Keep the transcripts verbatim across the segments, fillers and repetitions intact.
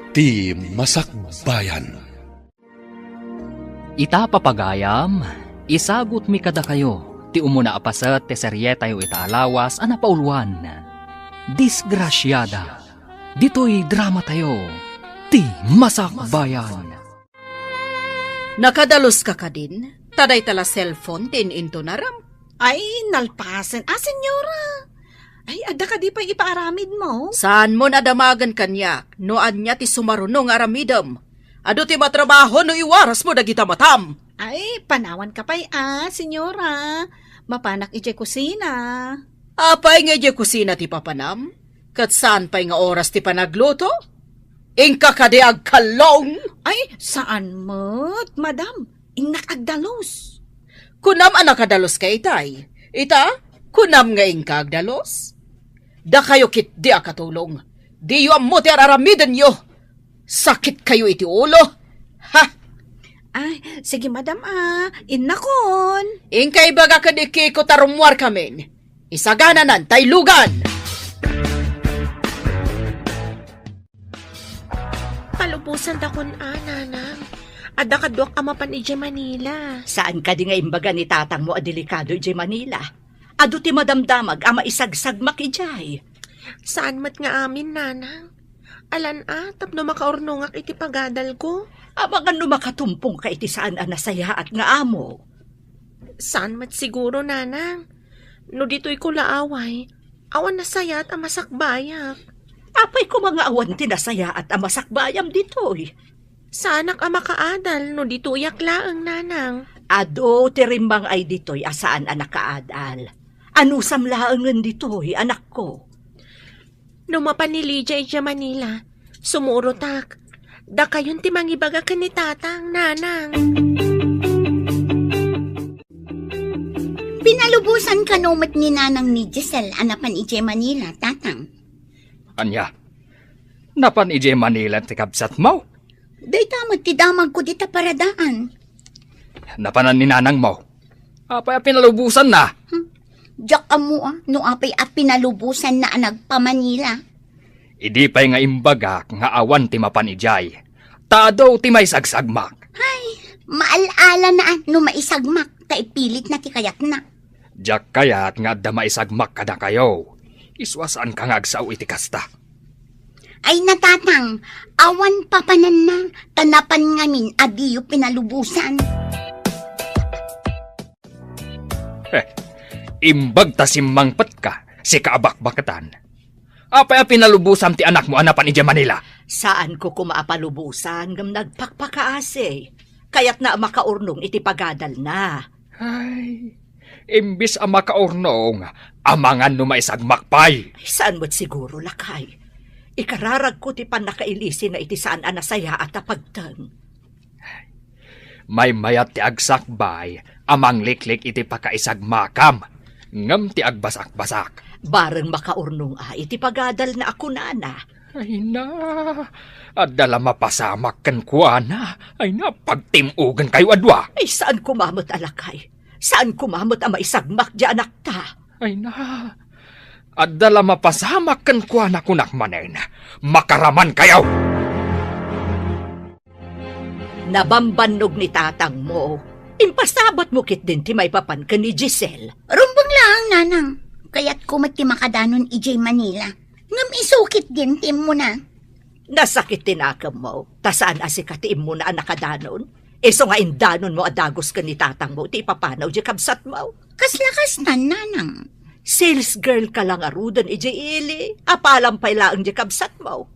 Ti Masakbayan. Ita, papagayam, isagutmi kadakayo ti umuna a paset ti serietayo ita a lawas a napauluan, Disgrasiada. Ditoy dramatayo, Ti Masakbayan. Nakadaluska kadin? Ta dayta la cellphone ti in-intunaram. Ay, nalpasen. Ah, senyora! Ay, adda kadi pay ipaaramidmo? Saanmon a damagen kaniak no ania ti sumaruno nga aramidem. Adu ti matrabaho no iwarasmo dagita matam. Ay, panawanka pay a, senyora. Mapanak idiay kusina. Apay nga idiay kusina ti papanam? Ket saan pay nga oras ti panagluto? Inka kadi agkallong? Ay, saan met, madam. Innak agdalus. Kunam a nakadaluska itay. Ita, kunam nga inka agdalus? Dakayo ketdi a katulong. Diyo ammo ti ar-aramidenyo. Sakitkayo iti ulo. Ha? Ay, sige, madam, ah. Innakon. Inka ibaga ken ni Kiko ta rummuarkamin. Isagananan tay lugan. Palubosantakon a, nanang. Adda kaduak a mapan idiay Manila. Saan kadi nga imbaga ni tatangmo a delikado idiay Manila? Adu ti madamdamag a maisagsagmak idiay. Saan met nga amin, nanang. Alan a, tapno makaurnongak iti pagadalko. Amangan no makatumpongka iti saan a nasayaat nga amo. Saan met siguro, nanang. No ditoyko la away, awan nasayaat a masakbayak. Apay koma nga awan ti nasayaat a masakbayam ditoy? Saanak a makaadal no ditoyak laeng, nanang. Adu ti rimmang-ay ditoy a saan a nakaadal. Anusam laengen ditoy, anakko. No mapan ni Lydia idiay Manila, sumurotak. Dakayon ti mangibaga ken ni tatang, nanang. Pinalubosan kano met ni nanang ni Giselle a napan idiay Manila, tatang. Ania? Napan idiay Manila ti kabsatmo? Dayta met ti damagko dita paradaan. Napanan ni nanangmo? Apay a pinalubosanna? Hmm. Diak ammo a, no apay a pinalubosanna a nagpa-Manila. Idi pay nga imbagak nga awan ti mapan idiay, ta adu ti maisagsagmak. Ay, maal-ala na a no maisagmak, ta ipilitna ti kayatna. Diak kayat nga adda maisagmak kadakayo. Isu a saanka nga agsao iti kasta. Ay, natatang, awan papananna, ta napan ngamin a diyo pinalubosan. Heh, imbag ta simmangpetka, sika a bakbaketan. Apay a pinalubosam ti anakmo a napan idiay Manila? Saanko koma a palubosan, ngem nagpakpakaasi. Kayatna a makaurnong iti pagadalna. Ay, imbis a makaurnong, amangan no maisagmak pay. Ay, saan met siguro, lakay. Ikararagko ti pannakailisina iti saan a nasayaat a pagteng. Maymayat ti agsakbay a mangliklik iti pakaisagmakam, ngem ti agbasakbasak. Bareng makaurnong a iti pagadalna a kunana. Ay na, adda la mapasamak kenkuana. Ay na, pagtim-ogenkayo a dua. Ay, saan koma met a lakay. Saan koma met a maisagmak di anakta. Ay na, adda la mapasamak kenkuana, kunak manen. Makaramankayo! Nabambannog ni tatangmo. Impasabatmo ketdin ti maipapan ken ni Giselle. Rumbeng laeng, nanang. Kayatko met ti makadanon idiay Manila. Ngem isu ketdin ti immuna. Nasakit ti nakemmo, ta saan a sika ti immuna a nakadanon. Isu nga indanonmo a dagus ken ni tatangmo ti ipapanaw di kabsatmo. Kasla kastan, nanang. Sales girl ka la ngaruden idiay ili. Apalam pay laeng di kabsatmo.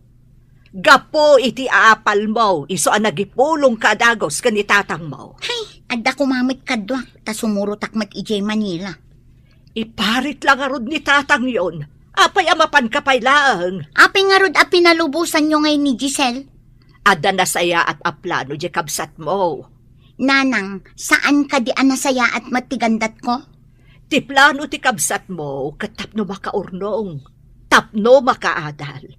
Gapu iti aapalmo, isu a nagipulongka a dagus ken ni tatangmo. Hay, adda koma met kaduak, ta sumurotak met idiay Manila. Iparit la ngarud ni tatangyon. Apay a mapanka pay laeng? Apay ngarud a pinalubosanyo ngay ni Giselle? Adda nasayaat a plano di kabsatmo. Nanang, saan kadi a nasayaat met ti gandatko? Ti plano ti kabsatmo ket tapno makaurnong, tapno makaadal.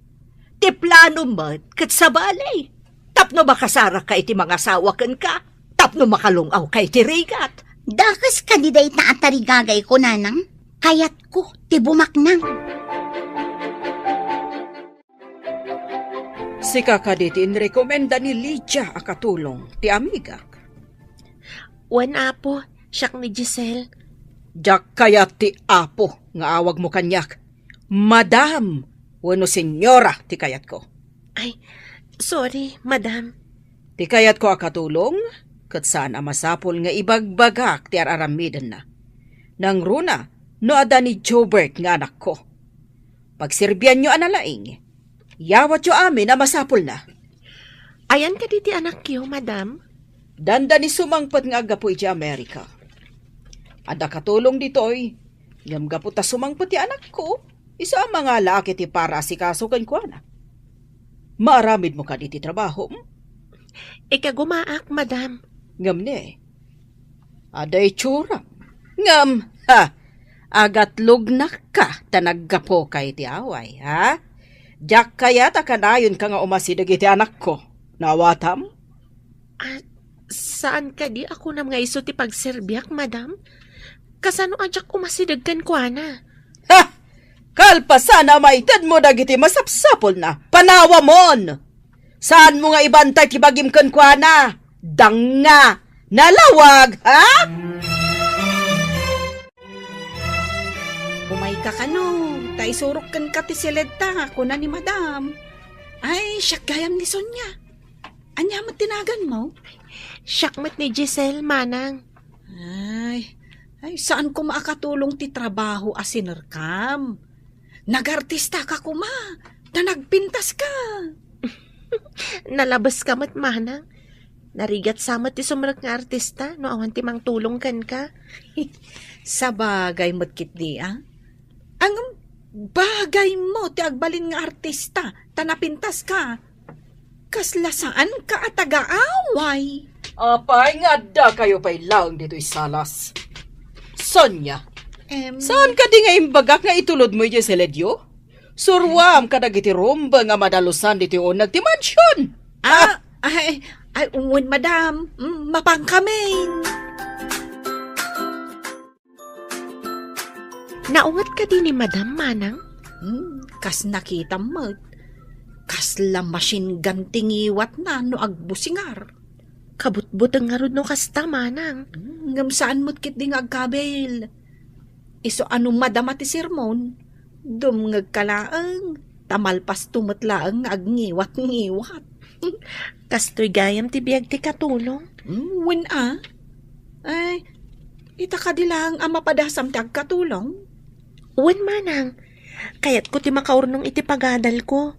Ti plano met ket sabali, tapno makasaraka iti mangasawa kenka, tapno makalung-awka iti rigat. Dakes kadi dayta a tarigagayko, nanang? Kayatko ti bumaknang. Sika kadi ti inrekomenda ni Lydia a katulong ti amigak? Wen, Apo, siak ni Giselle. Diak kayat ti apo nga awagmo kaniak. Madam wenno senyora ti kayatko. Ay, sorry, madam. Ti kayatko a katulong, ket saan a masapul nga ibagbagak ti ar-aramidenna. Nangruna no adda ni Jobert nga anakko. Pagserbianyo a nalaing. Yawatyo amin a masapulna. Ayan kadi ti anakyo, madam? Dandani sumangpet nga aggapu idiay Amerika. Adda katulong ditoy, ngem gapu ta sumangpet ti anakko, isu a mangalaak iti paraasikaso kenkuana. Maaramidmo kadi ti trabahom? Ikagumaak, madam. Ngem ne, adda itsuram. Ngem, ha, agatlognakka ta naggapuka iti away, ha? Diak kayat a kanayonka nga umasideg iti anakko. Naawatam? Ah, saan kadi a kunam nga isu ti pagserbiak, madam? Kasano a diak umasideg kenkuana? Ha! Kalpasan a maitedmo dagiti masapsapulna, panawamon! Saanmo nga ibantay ti bagim kenkuana? Danga! Nalawag, ha? Umayka kano, ta isurok kenka ti siledta, kuna ni madam. Ay, siak gayam ni Sonia. Ania met ti naganmo? Siak met ni Giselle, manang. Ay, ay, saan koma a katulong ti trabaho a sinerkam. Nagartistaka koma, ta nagpintaska. Nalabeska met, manang. Narigat sa met ti sumrek nga artista no awan ti mangtulong kenka. Sabagay met ketdi, a? Ngem, bagaymo ti agbalin nga artista, ta napintaska. Kasla saanka a taga-away. Apay nga adda kayo pay laeng ditoy salas? Sonia, em, saan kadi nga imbagak nga itulodmo idiay siledyo? Suruam kadagiti rumbe nga madalusan ditoy uneg ti mansion. Ah, ay, ay, wen, madam. Mm, mapankamin. Naunget kadi ni madam, manang? Hmm, kas nakitam met. Kasla machine gun ti ngiwatna no agbusingar. Kabutbuteng ngarud no kasta, manang. Hmm, ngem saan met ketdi nga agkabil. Isu a no madama ti sermon, dumngegka laeng, ta malpasto met laeng nga agngiwat-ngiwat. Kastoy gayam ti biag ti katulong? Hmm, wen a. Ay, ita kadi laeng a mapadasam ti agkatulong? Wen, manang. Kayatko ti makaurnong iti pagadalko.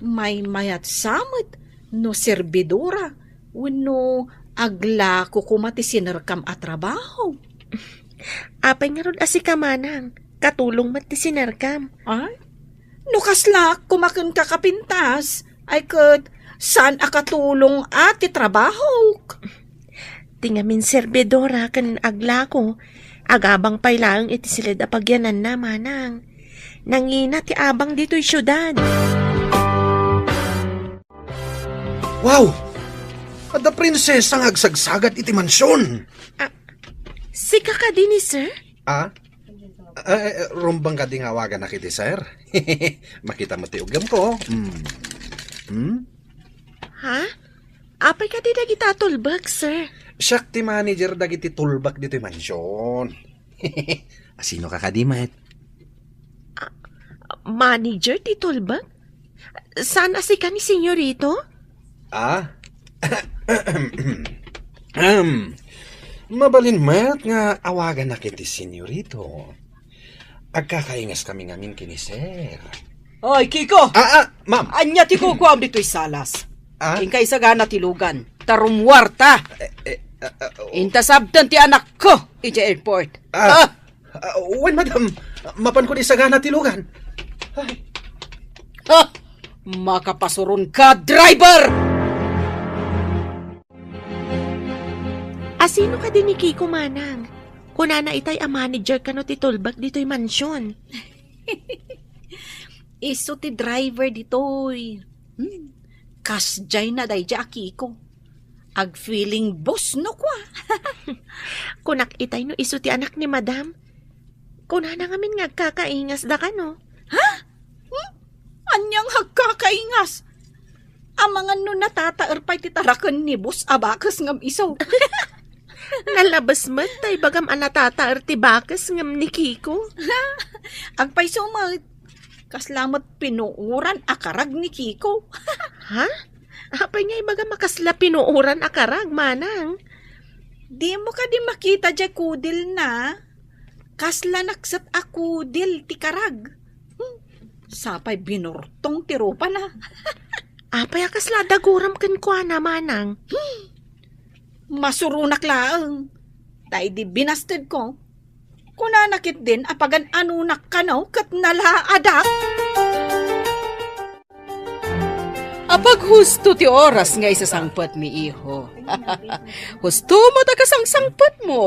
Maymayat sa met no serbidora wenno aglako koma ti sinerkam a trabaho. Apay ngarud a sika, manang? Katulong met ti sinerkam. Ay, no kaslaak koma kenka a pintas, ay ket saan a katulong a ti trabahok. Ti ngamin serbidora ken aglako, agabang pay laeng iti siled a pagyananna, manang. Nangina ti abang ditoy siudad. Wow! Adda prinsesa nga agsagsagat iti mansion. Ah, sika kadi ni sir? Ah? Eh, eh, rumbeng kadi nga awaganak iti sir? Makita met ti uggamko. Hmm. Hmm? Ha? Apay kadi dagita a tulbek, sir? Siak ti manager dagiti tulbek ditoy mansion. Asino ka kadi met? Ah, manager ti tulbek? Saan a sika ni Senyorito? Ah? Ahem. Mabalin met nga awaganak iti Senyorito. Agkakaingas kami ngamin ken ni sir. Oy, Kiko! Ah, ah, ma'am. Ania ti kukuam ditoy salas? Ah? Inka isagana ti lugan. Ta rummuarta. Eh, eh, ah, ah, oh. Inta sabten ti anakko iti airport. Ah. Ah! Ah, wen, madam. Mapanko isagana ti lugan. Ay. Ha! Makapasuronka, driver! Asino kadi ni Kiko, manang? Kunana itay a manager kano ti tulbek ditoy mansion. Isu ti driver ditoy. Hmm. Kasdiay na daydiay a Kiko. Agfeeling boss no kua. Kunak itay no isu ti anak ni madam. Kunana ngamin nga agkakaingas da kano. Ha? Hmm? Ania nga agkakaingas? Amangan no natataer pay ti taraken ni boss a bakes ngem isu. Nalabes met ta ibagam a natataer ti bakes ngem ni Kiko. Agpayso met, kasla met pinuoran a karag ni Kiko. Ha? Apay nga ibagam a kasla pinuoran a karag, manang? Dimo kadi makita diay kudilna? Kasla nakset a kudil ti karag. Hmm. Sapay binurtong ti rupana. Apay a kasla daguram kenkuana, manang? Hmm. Masuronak laeng. Ta idi binastedko, kunana ketdin a pagan-anonak kano ket nalaadak. Apaghusto ti oras nga isasangpetmi, iho. Husto met a kasangsangpetmo.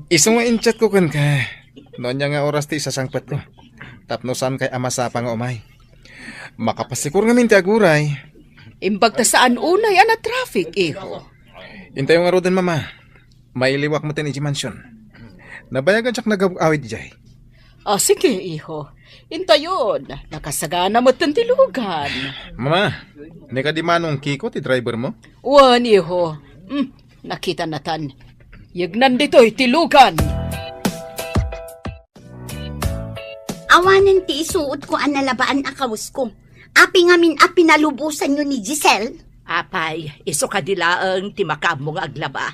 Isu nga in-chatko kenka no ania nga oras ti isasangpetko. Tapno saankay a masapa nga umay. Makapasikor ngamin ti aguray. Imbag ta saan unay a na-traffic, iho. Intayo ngaruden, mama. Mailiwak met idiay mansion. Nabayagan diak nagawid idiay. Ah, sige, iho. Intayon, nakasagana met ti lugan. Mama, ni kadi manong Kiko ti driver mo? Wen, iho. Hmm, nakita natan. Yegnan ditoy ti lugan. Awanen ti isuotko a nalabaan a kawesko. Apay ngamin a pinalubosanyo ni Giselle? Apay, isu kadi laeng ti makaammo nga aglaba.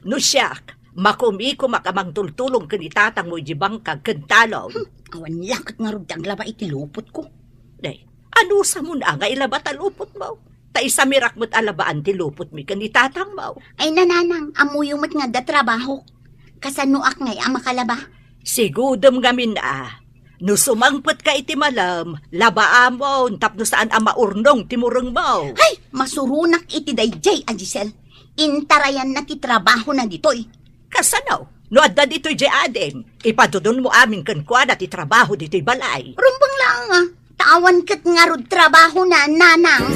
No siak, makumikumak a mangtultulong ken itatangmo idiay bangkag ken talong. Hmm, awan la ket ngarud ti aglaba iti lupotko. Day, anusamon a nga ilaba ta lupotmo? Ta isamirak met a labaan ti lupotmi ken itatangmo. Ay, nanang, ammoyo met nga adda trabahok. Kasanoak ngay a makalaba? Sigudem ngamin a, no sumangpetka iti malem, labaamon tapno saan a maurnong ti murengmo. Ay, masuronak iti daydiay a Giselle. Intarayanna ti trabahona ditoy. Kasano? No adda ditoy diay adim, ipadudonmo amin kenkuana ti trabaho ditoy balay. Rumbeng laeng a, ta awan ket ngarud trabahona, nanang.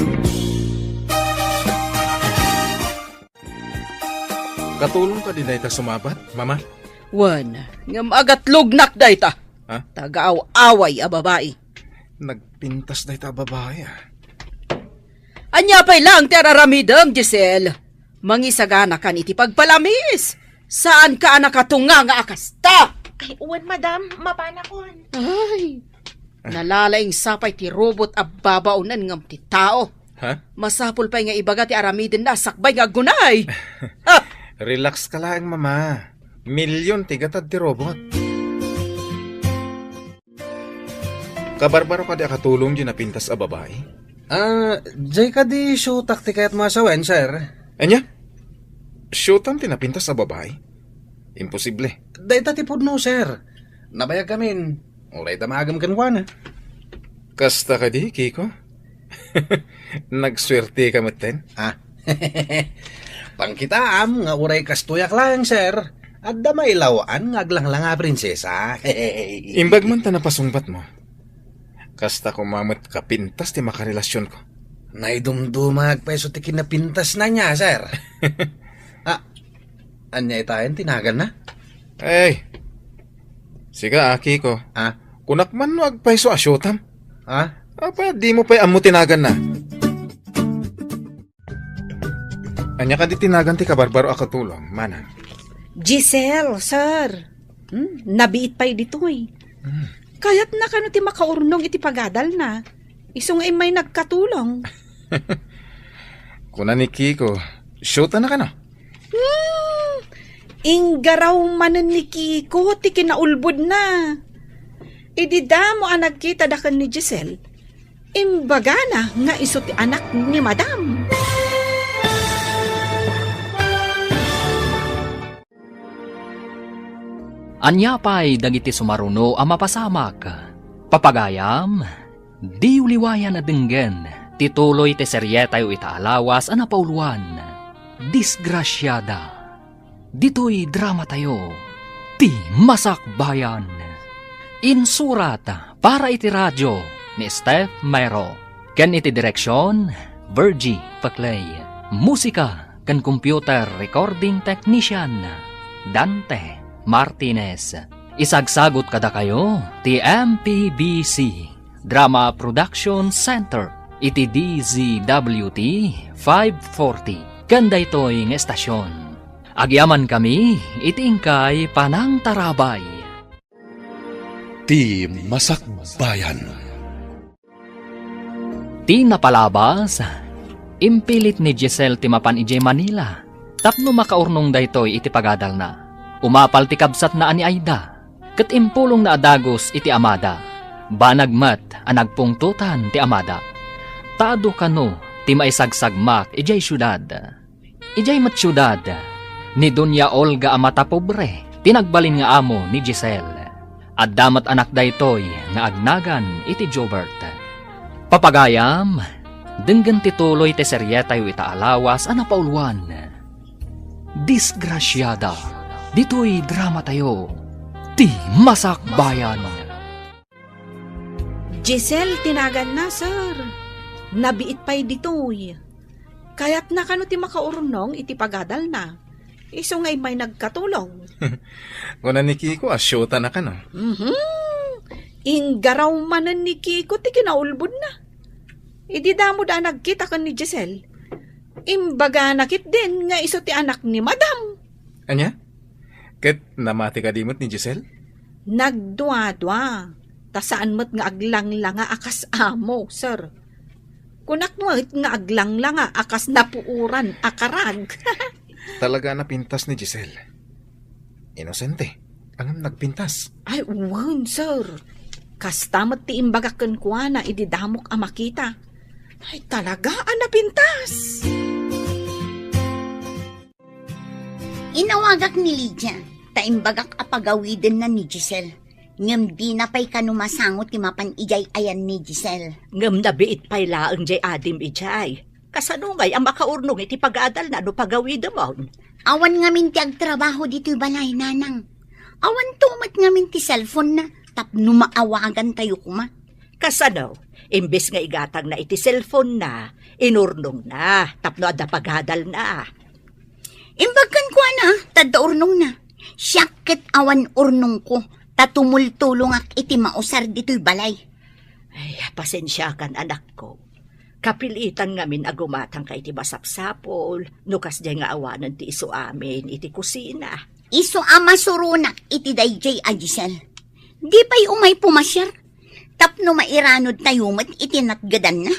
Katulong kadi dayta sumabat, mama? Wen, ngem agatlognak dayta. Ha? Taga-aw-away a babai. Nagpintas dayta a babai, ah. Ania pay laeng ti ar-aramidem, Giselle? Mangisaganakan iti pagpalamis. Saanka a nakatunga nga a kasta. Ay, wen, madam, mapanakon. Ay, nalalaing sapay ti robot a babaonen ngem ti tao. Ha? Masapul pay nga ibaga ti aramidenna a sakbay nga aggunay. Ah! Relax ka laeng, mama. Milyon ti gatad ti robot. Kabarbaro kadi a katulong diay napintas a babai? Ah, diay kadi siotak ti kayatmo a sawen, sir? Ania? Siotam ti napintas a babai? Imposible. Dayta ti pudno, sir. Nabayag amin. Uray damagem kenkuana. Kasta kadi, Kiko? Nagsuerteka metten? Ah. Pangkitaam nga uray kastoyak laeng, sir. Adda mailaw-an nga aglanglanga a prinsesa. Imbag man ta napasungbatmo. Kasta koma met kapintas ti makarelasionko. Naidumduma agpayso ti kinapintasna nia, sir. Ah, ania itayen ti naganna? Ay, sika, aki ko. Ah? Kunak man no agpayso a siotam. Ah? Apa, dimo pay ammo ti naganna? Ania kadi ti nagan ti kabarbaro a katulong, manang? Giselle, sir. Hmm, nabiit pay ditoy. Hmm. Kayatna kano ti makaurnong iti pagadalna. Isu nga immay nagkatulong. Kuna ni Kiko, shootana kano? Hmm, inggaraw manen ni Kiko ti kinaulbodna. Idi damo a nagkita daken ni Giselle, imbagana nga isu ti anak ni Madam. Ania pay dagiti sumaruno a mapasamak? Papagayam, diyo liwayan a denggen ti tuloy ti serietayo ita a lawas a napauloan, Disgrasiada. Ditoy dramatayo, Ti Masakbayan. Insurat para iti radio ni Steph Mero, ken iti direksion, Virgie Paclay. Musika ken computer recording technician, Dante Martinez. Isagsagut kadakayo ti M P B C Drama Production Center. iti D Z W T five forty ken daytoy nga estasion. Agyamankami iti inkay panangtarabay. Ti Masakbayan. Ti napalabas, impilit ni Giselle ti mapan idiay Manila tapno makaurnong daytoy iti pagadalna. Umapal ti kabsatna a ni Aida, ket impulongna a dagus iti amada. Banag met a nagpungtotan ti amada. Ta adu kano ti maisagsagmak idiay siudad. Idiay met siudad, ni Doña Olga a matapobre ti nagbalin nga amo ni Giselle. Adda met anak daytoy nga agnagan iti Jobert. Papagayam, denggen ti tuloy ti serietayo ita a lawas a napauluan, Disgrasiada, ditoy dramatayo, Ti Masakbayan. Giselle ti naganna, sir. Nabiit pay ditoy. Kayatna kano ti makaurnong iti pagadalna. Isu nga immay nagkatulong. Kuna ni Kiko a siyota na kano. Mhm. Inggaraw manen ni Kiko ti kinaulbodna. Idi damo da nagkita ken ni Giselle, imbagana ketdin nga isu ti anak ni Madam. Ania? Ket namati kadi met ni Giselle? Nagduadua, ta saan met nga aglanglanga a kas amo, sir. Kunak met nga aglanglanga a kas napuoran a karag. Talaga a napintas ni Giselle. Inosente, ngem nagpintas. Ay, wen, sir. Kasta met ti imbagak kenkuana idi damok a makita. Ay, talaga a napintas. Inawagak ni Lydia, ta imbagak a pagawidenna ni Giselle. Ngem dina pay kano masango ti mapan idiay ayan ni Giselle. Ngem nabiit pay laeng diay adim idiay. Kasano ngay a makaurnong iti pagadalna no pagawidemon? Awan ngamin ti agtrabaho ditoy balay, nanang. Awanto met ngamin ti cellphone-na tapno maawagantayo koma. Kasano? Imbes nga igatangna iti cellphone-na, inurnongna tapno adda pagadalna. Imbag kenkuana, ta adda urnongna. Siak ket awan urnongko, ta tumultulongak iti mausar ditoy balay. Ay, pasensiakan, anakko. Kapilitan ngamin a gumatangka iti masapsapul, no kasdiay nga awanen ti isu amin iti kusina. Isu a masuronak iti daydiay a Giselle. Di pay umay pumasiar, tapno mairanodtayo met iti natgedanna.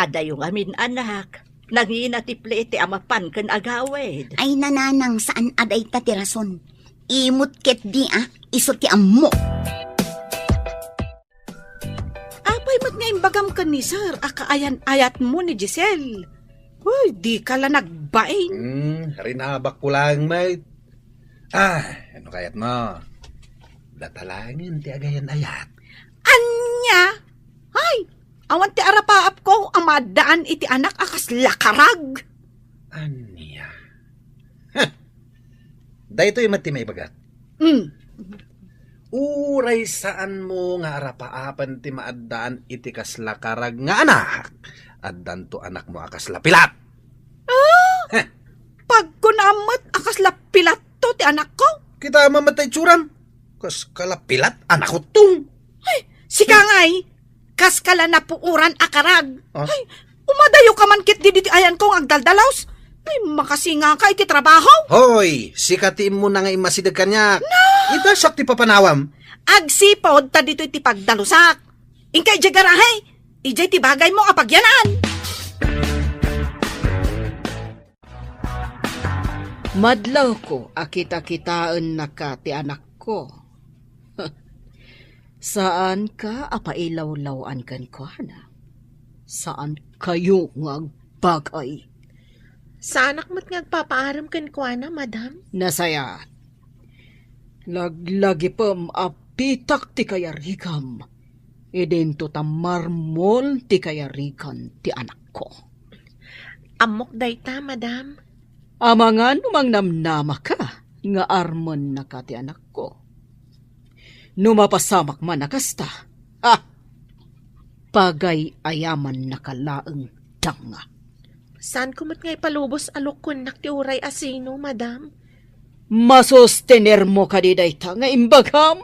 Adayo ngamin, anak, nangina ti plete a mapan ken agawid. Ay, nanang, saan a dayta ti rason. Imot ket di a, isu ti ammo. Apay met nga imbagam ken ni Sir a kaayan-ayatmo ni Giselle? Uy, dika la nagbain. Hmm, rinabakko laeng met. Ah, ano kayatmo? Data laengen ti agayan-ayat. Ania? Ay, awan ti arapaapko a maaddaan iti anak a kasla karag. Ania? Heh. Daytoy met ti maibagak. Mm. Uray saanmo nga arapaapen ti maaddaan iti kasla karag nga anak, addanto anakmo a kasla pilat. Ah? Heh. Pagkunam met a kasla pilatto ti anakko? Kita met ta itsuram. Kas kala pilat, anakko tong. Ay, sika ngay, kas kala napuoran a karag. Ah? Ay, umadayo ka man ket didi ti ayanko nga agdaldalus. Ay, makasingaka iti trabaho. Hoy, sika ti immuna nga immasideg kaniak. Na! Ita siak ti papanawam. Agsipud ta ditoy ti pagdalusak. Inka idiay garahe, idiay ti bagaymo a pagyanan. Madlawko a kitakitaennaka ti anakko. Saanka a pailawlaw-an kenkuana. Saankayo nga agbagay. Saanak met nga agpapaarem kenkuana, madam. Nasayaat. Laglagipem a bitak ti kayarigam. Idinto ta marmol ti kayarigan ti anakko. Ammok dayta, madam. Amangan no mangnamnamaka nga armennaka ti anakko. No mapasamak man a kasta, ha! Pagay-ayamannaka laeng danga. Saanko met nga ipalubos a lukkonnak ti uray asino, madam. Masostenermo kadi dayta nga imbagam?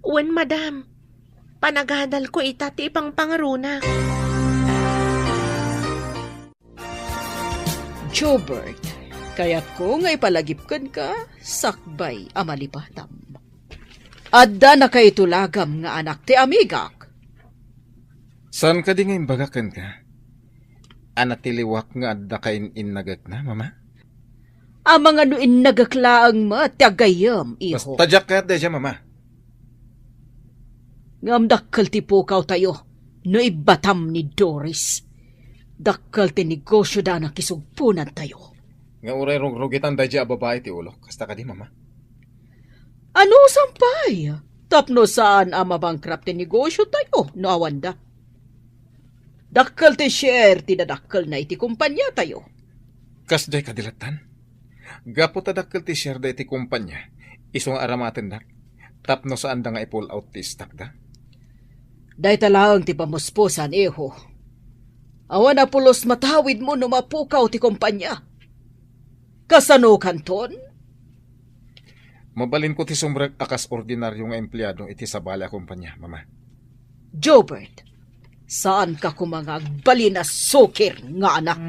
Wen, madam. Panagadalko ita ti ipangpangaronak. Jobert, kayatko nga ipalagip kenka sakbay a malipatam. Adda nakayto lagam nga anak ti amigak. Saan kadi nga imbagak kenka? Ana ti liwak nga adda kain-innagekna, Mama? Amangan no innagek laeng met ti aggayem, iho. Basta diak kayat daydiay, Mama. Ngem dakkel ti pukawtayo no ibbatam ni Doris. Dakkel ti negosioda a nakisugponantayo. Nga uray rugrugitan daydiay a babai ti ulok. Kasta kadi, Mama? Anusan pay? Tapno saan a mabankrupt ti negosiotayo no awanda. Dakkel ti share ti dadakkelna iti kompaniatayo. Kasdiay kadi lattan? Gapu ta dakkel ti share da iti kompania, isu nga aramatendak, tapno saanda nga i-pull out ti stock da. Dayta laeng ti pamuspusan, iho. Awan a pulos matawidmo no mapukaw ti kompania. Kasano kanton? Mabalinko ti sumrek a kas ordinaryo nga empleado iti sabali a kompania, Mama. Jobert, saanka koma nga agbalin a sukir nga anak.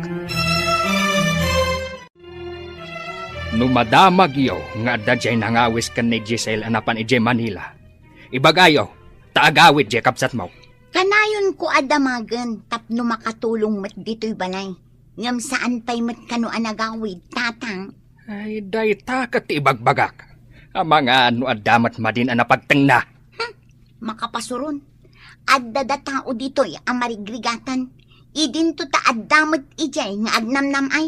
No madamagyo nga adda diay nangawis ken ni Giselle a napan idiay Manila, ibagayo, ta agawid diay kabsatmo. Kanayonko a damagen tapno makatulong met ditoy balay. Ngem saan pay met kano a nagawid, Tatang? Ay, dayta ket ti ibagbagak. Amangan no adda met madin a napagtengna. Hmm, makapasuron. Adda da tao ditoy a marigrigatan. Idinto ta adda met idiay nga agnamnam-ay.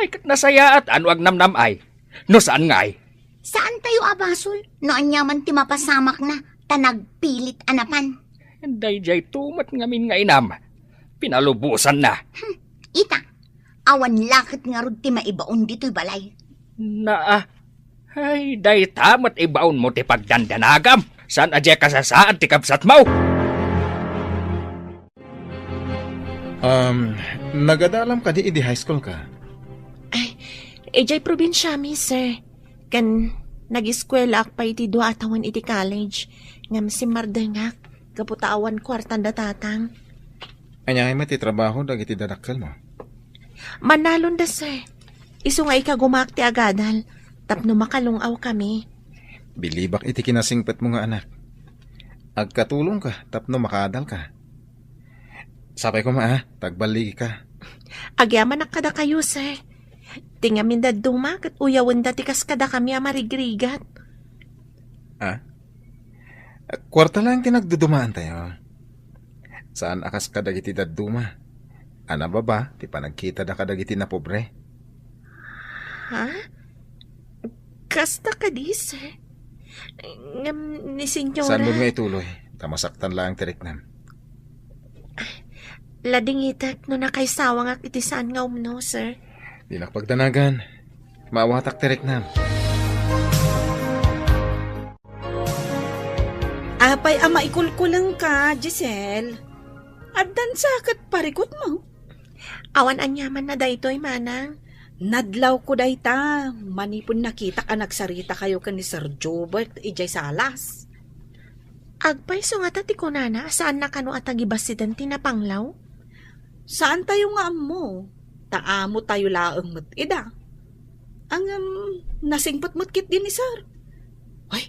Ay, ket nasayaat a no agnamnam-ay. No saan ngay? Saantayo a basol no aniaman ti mapasamakna ta nagpilit a napan. Daydiay tumet ngamin nga inam. Pinalubosanna. Hmm, ita, awan laket ngarud ti maibaon ditoy balay. Naa. Ay, dayta met ibaonmo ti pagdandanagam. Saan a diay kasasaad ti kabsatmo? Um, nagadalam kadi idi high school ka? Ay, idiay probinsiami, sir. Ken nagiskuelaak pay iti dua a tawen iti college. Ngem simmardengak, gapu ta awan kuartan da tatang. Ania ngay met ti trabaho dagiti dadakkelmo? Manalon da, sir. Isu nga ikagumaak ti agadal, tapno makalung-aw kami. Bilibak iti kinasingpetmo nga anak. Agkatulongka tapno makaadalka. Sapay koma, a, ta agballigika. Agyamanak kadakayo, sir. Ti ngamin dadduma ket uyawenda ti kas kadakami a marigrigat. A? Kuarta laeng ti nagdudumaantayo. Saan a kas kadagiti dadduma a nababa ti panagkitada kadagiti napobre. Ha? Kasta kadi, sir? Ngem ni Senyora. Saan mo nga ituloy? Ta masaktan laeng ti riknam. Ladingitek no nakaisawangak iti saan nga umno, sir. Dinak pagdanagan. Maawatak ti riknam. Apay a maikulkulengka, Giselle? Addan sa ket parikutmo? Awan aniaman na daytoy, manang. Nadlawko dayta, manipud nakitak a nagsaritakayo ken ni Sir Jobert idiay salas. Agpayso ngata ti kunana a saanna kano a tagibasiden ti napanglaw? Saantayo nga ammo, ta amotayo laeng met ida. Ngem, nasingpet met ketdi ni Sir. Ay,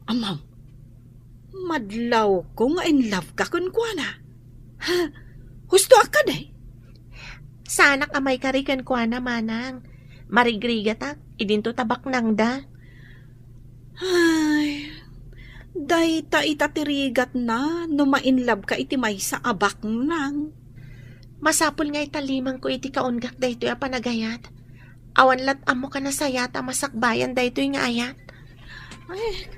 amam, madlawko nga in love ka kenkuana. Ha? Husto a kadi? Saanak a maikari kenkuana, manang. Marigrigatak, idinto ta baknangda. Ay, dayta ita ti rigatna no ma-in love ka iti maysa a baknang. Masapul nga italimangko iti kaunggak daytoy a panagayat. Awan lat ammok a nasayaat a masakbayan daytoy nga ayat. Ay,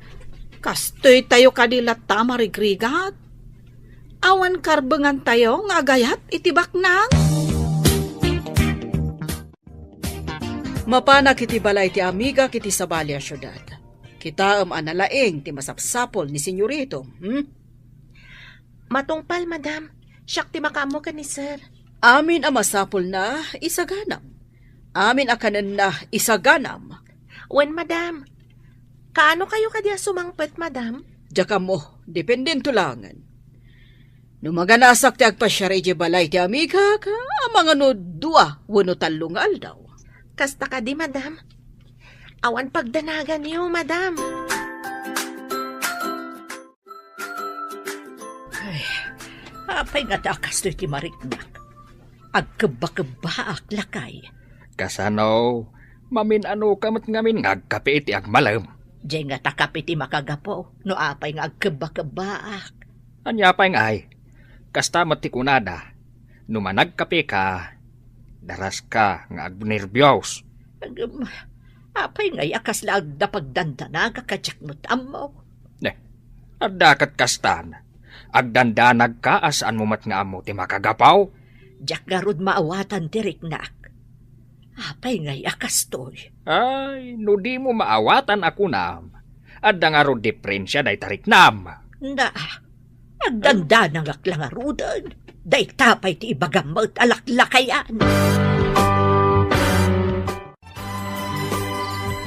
kastoytayo kadi latta a marigrigat. Awan karbengantayo nga agayat iti baknang. Mapanak iti balay ti amigak iti sabali a siudad. Kitaem a nalaing ti masapsapul ni Senyorito, hmm? Matungpal, madam. Siak ti makaammo ken ni sir. Amin a masapulna, isaganam. Amin a kanenna, isaganam. Wen, madam. Kaano kayo kadi a sumangpet, madam? Diak ammo, dependento laengen. No maganasak ti agpasiar idiay balay ti amigak, amangan no dua wenno tallo nga aldaw. Kasta kadi, madam? Awan pagdanaganyo, madam. Ay, apay ngata a kastoy ti mariknak? Agkebba-kebbaak, lakay. Kasano? Mamin-anoka met ngamin nga agkape iti agmalem? Diay ngata kape ti makagapu no apay nga agkebba-kebbaak. Ania pay ngay? Kasta met ti kunada, no managkapeka, daraska nga agnerbios. Agem, apay ngay a kasla adda pagdandanaga ka diak met ammo? Ne, adda ket kastan. Agdandanagka a saanmo met nga ammo ti makagapu? Diak ngarud maawatan ti riknak. Apay ngay a kastoy? Ay, no dimo maawatan a kunam, adda ngarud diferensia dayta riknam. Na, agdandanangak la ngaruden. Dayta pay ti ibagam met a laklakayan.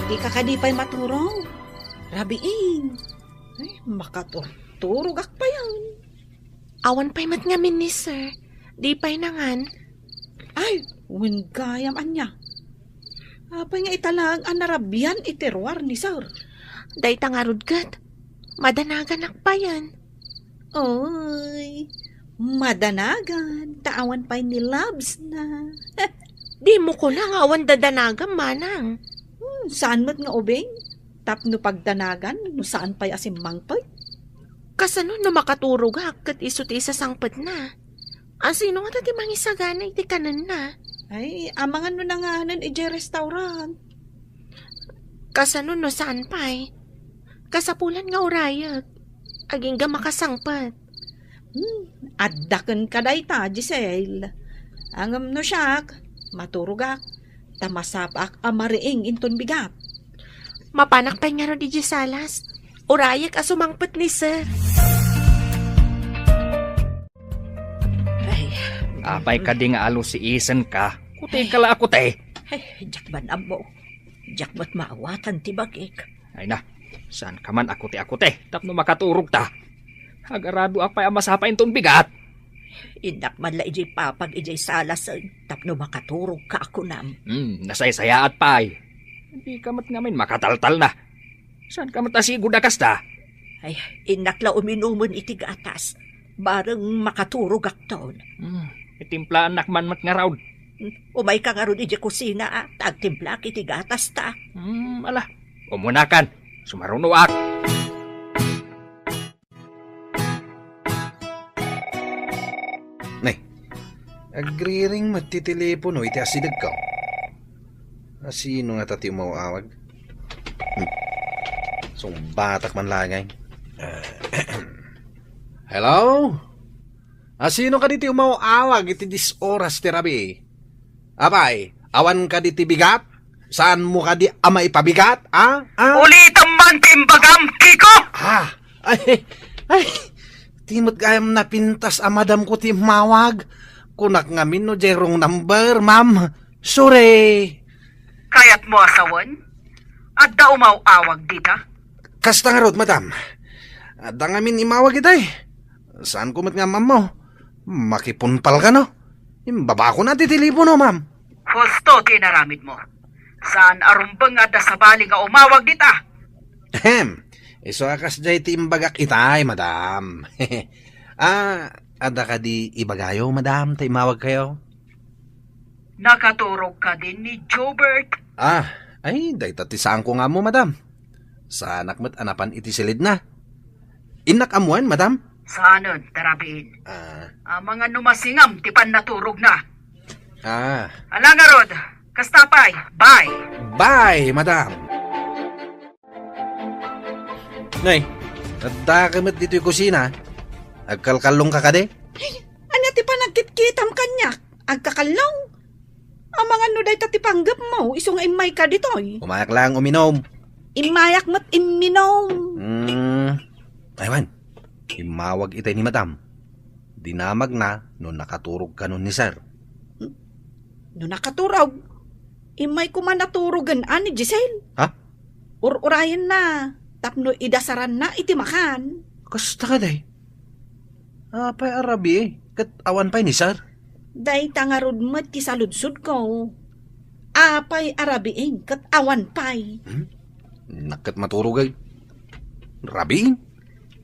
Dika kadi pay maturong? Rabiin. Ay, makaturturogak payen. Awan pay met ngamin ni sir. Di pay nangan. Ay, wen gayam ania. Apay nga ita laeng a narabian iti ruar ni sir? Dayta ngarud ket, madanaganak payen. Oy, madanagan, ta awan pay ni loves na. Dimo kuna nga awan dadanagam, manang. Hmm, saan met nga ubing? Tapno pagdanagan, no saan pay a simmangpet? Kasano no makaturogak ket isu ti isasangpetna? Asino ngata ti mangisagana iti kanenna? Ay, amangan no nanganen idiay restaurant. Kasano no saan pay? Kasapulan nga urayek. Agingga makasangpet. Hmm, adda kenka dayta, Giselle. Ngem no siak, maturogak, ta masapaak a mariing inton bigat. Mapanak pay ngarud idiay salas. Urayek a sumangpet ni sir. Ay. Apay kadi nga alusiisenka? Kuteka la a kuti. Ay, diak man ammo. Diak met maawatan ti bagik. Ay na, saanka man a kuti a kuti tapno makaturogta. Agaraduak pay a masapa inton bigat. Innak man la idiay papag idiay salasen tapno makaturogka a kunam. Hmm, nasaysayaat pay. Dika met ngamin makataltalna. Saanka met a sigud a kasta? Ay, innak la uminumen iti gatas. Bareng makaturogakton. Hmm, itimplaannak man met ngarud. Umayka ngarud idiay kusina, a, ta agtimplaak iti gatasta. Hmm, ala. Umunakan. Sumarunoak. Nay, agriring met ti telepono iti asidegko. Asino ngata ti umaw-awag? Hmm. Sungbatak man laeng. Hello? Asino kadi ti umaw-awag iti dies oras ti rabii? Apay, awan kadi ti bigat? Saanmo kadi a maipabigat, a? A? Ulitem man ti imbagam, Kiko! Ah, ay, ay, ti met gayam napintas a madamko ti immawag. Kunak ngamin no diay wrong number, ma'am. Sorry. Kayatmo a sawen? Adda umaw-awag dita? Kasta ngarud, madam. Adda ngamin immawag itay. Saanko met nga ammo. Makipunpal kano? Imbabakon a ti telepono, ma'am. Husto ti inaramidmo. Saan a rumbeng nga adda sabali nga umawag dita? Ahem. Isu a kasdiay ti imbagak itay, madam. Ah, adda kadi ibagayo, madam, ta immawagkayo? Nakaturog kadi ni Jobert? Ah, ay, dayta ti saanko nga ammo, madam. Saanak met a napan iti silidna. Innak ammoen, madam? Saanen, ta rabiin. Ah. Amangan no masingam ti pannaturogna. Ah. Ala ngarud, kasta pay, bye. Bye, madam. Nay, addaka met ditoy kusina. Agkalkallongka kadi? Ania ti panagkitkitam kaniak? Agkakallong? Amangan no dayta ti panggepmo, isu nga immayka ditoy. Umayak lang uminom. Immayak met imminom. Hmm. Aywan, immawag itay ni madam. Dinamagna no nakaturog kano ni sir. No nakaturog, immay koma naturogen a ni Giselle. Ha? Ur-urayenna tapno idasaranna iti makan. Kasta kadi? Apay a rabii, ket awan pay ni sir? Dayta ngarud met ti saludsodko. Apay a rabiin ket awan pay? Hmm? Innak ket maturog ay. Rabiin?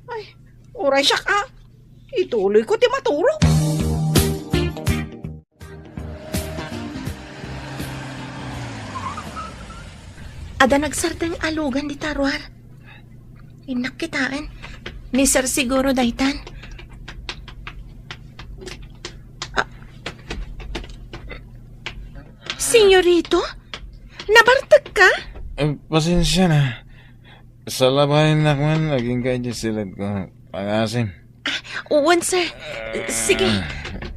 Ay, uray siak a. Ituloyko ti maturog. Adda nagsardeng a lugan dita ruar. Innak kitaen. Ni Sir siguro daytan. Ah. Senyorito? Nabartek ka? Eh, pasensya na. Salabayennak man, agingga iti siled ko. Pangasim. Ah, wen, sir. Sige,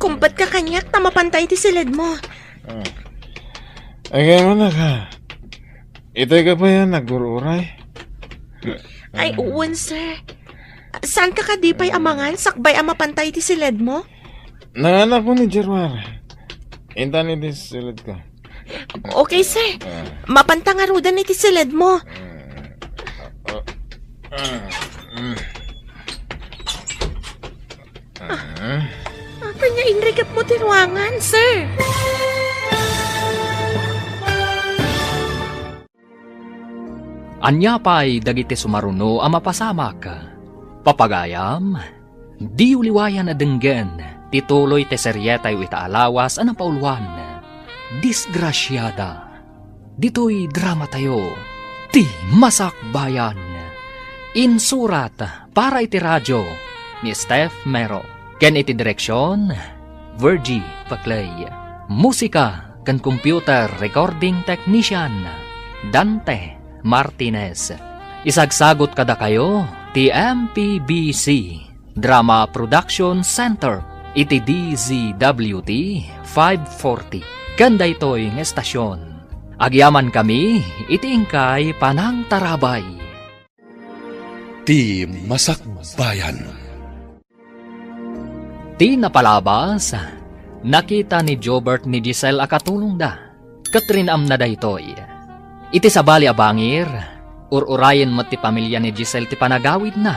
kumbet ka kaniak ta mapantay ti siled mo. Ah. Agay mo na ka. Itay ka pa yan, nagbururay? Ay, wen, sir. Saan ka kadi pay amangan, sakbay a mapantay ti siled mo? Nanganak ko ni Gerwar. Intan iti siled ko. Okay, sir. Ah. Mapanta ngaruden iti siled mo. Ah, ah, ah, mm. Ah. Apay nga inrikep mo ti ruangan, sir? Ania pay dagiti sumaruno a mapasamak? Papagayam, diyo liwayan a denggen ti tuloy ti serietayo ita a lawas a napauluan, Disgrasiada. Ditoy dramatayo, Ti Masakbayan. Insurat para iti radio ni Steph Mero, ken iti direksion, Virgie Paclay. Musika ken computer recording technician, Dante Martinez. Isagsagot kadakayo ti M P B C Drama Production Center iti D Z W T five forty. Ken daytoy nga estasion, agyamankami iti inkay panangtarabay. Ti Masakbayan. Ti napalabas, nakita ni Jobert ni Giselle a katulongda, ket rin-amna daytoy. Iti sabali a bangir, ur-urayen met ti pamilia ni Giselle ti panagawidna,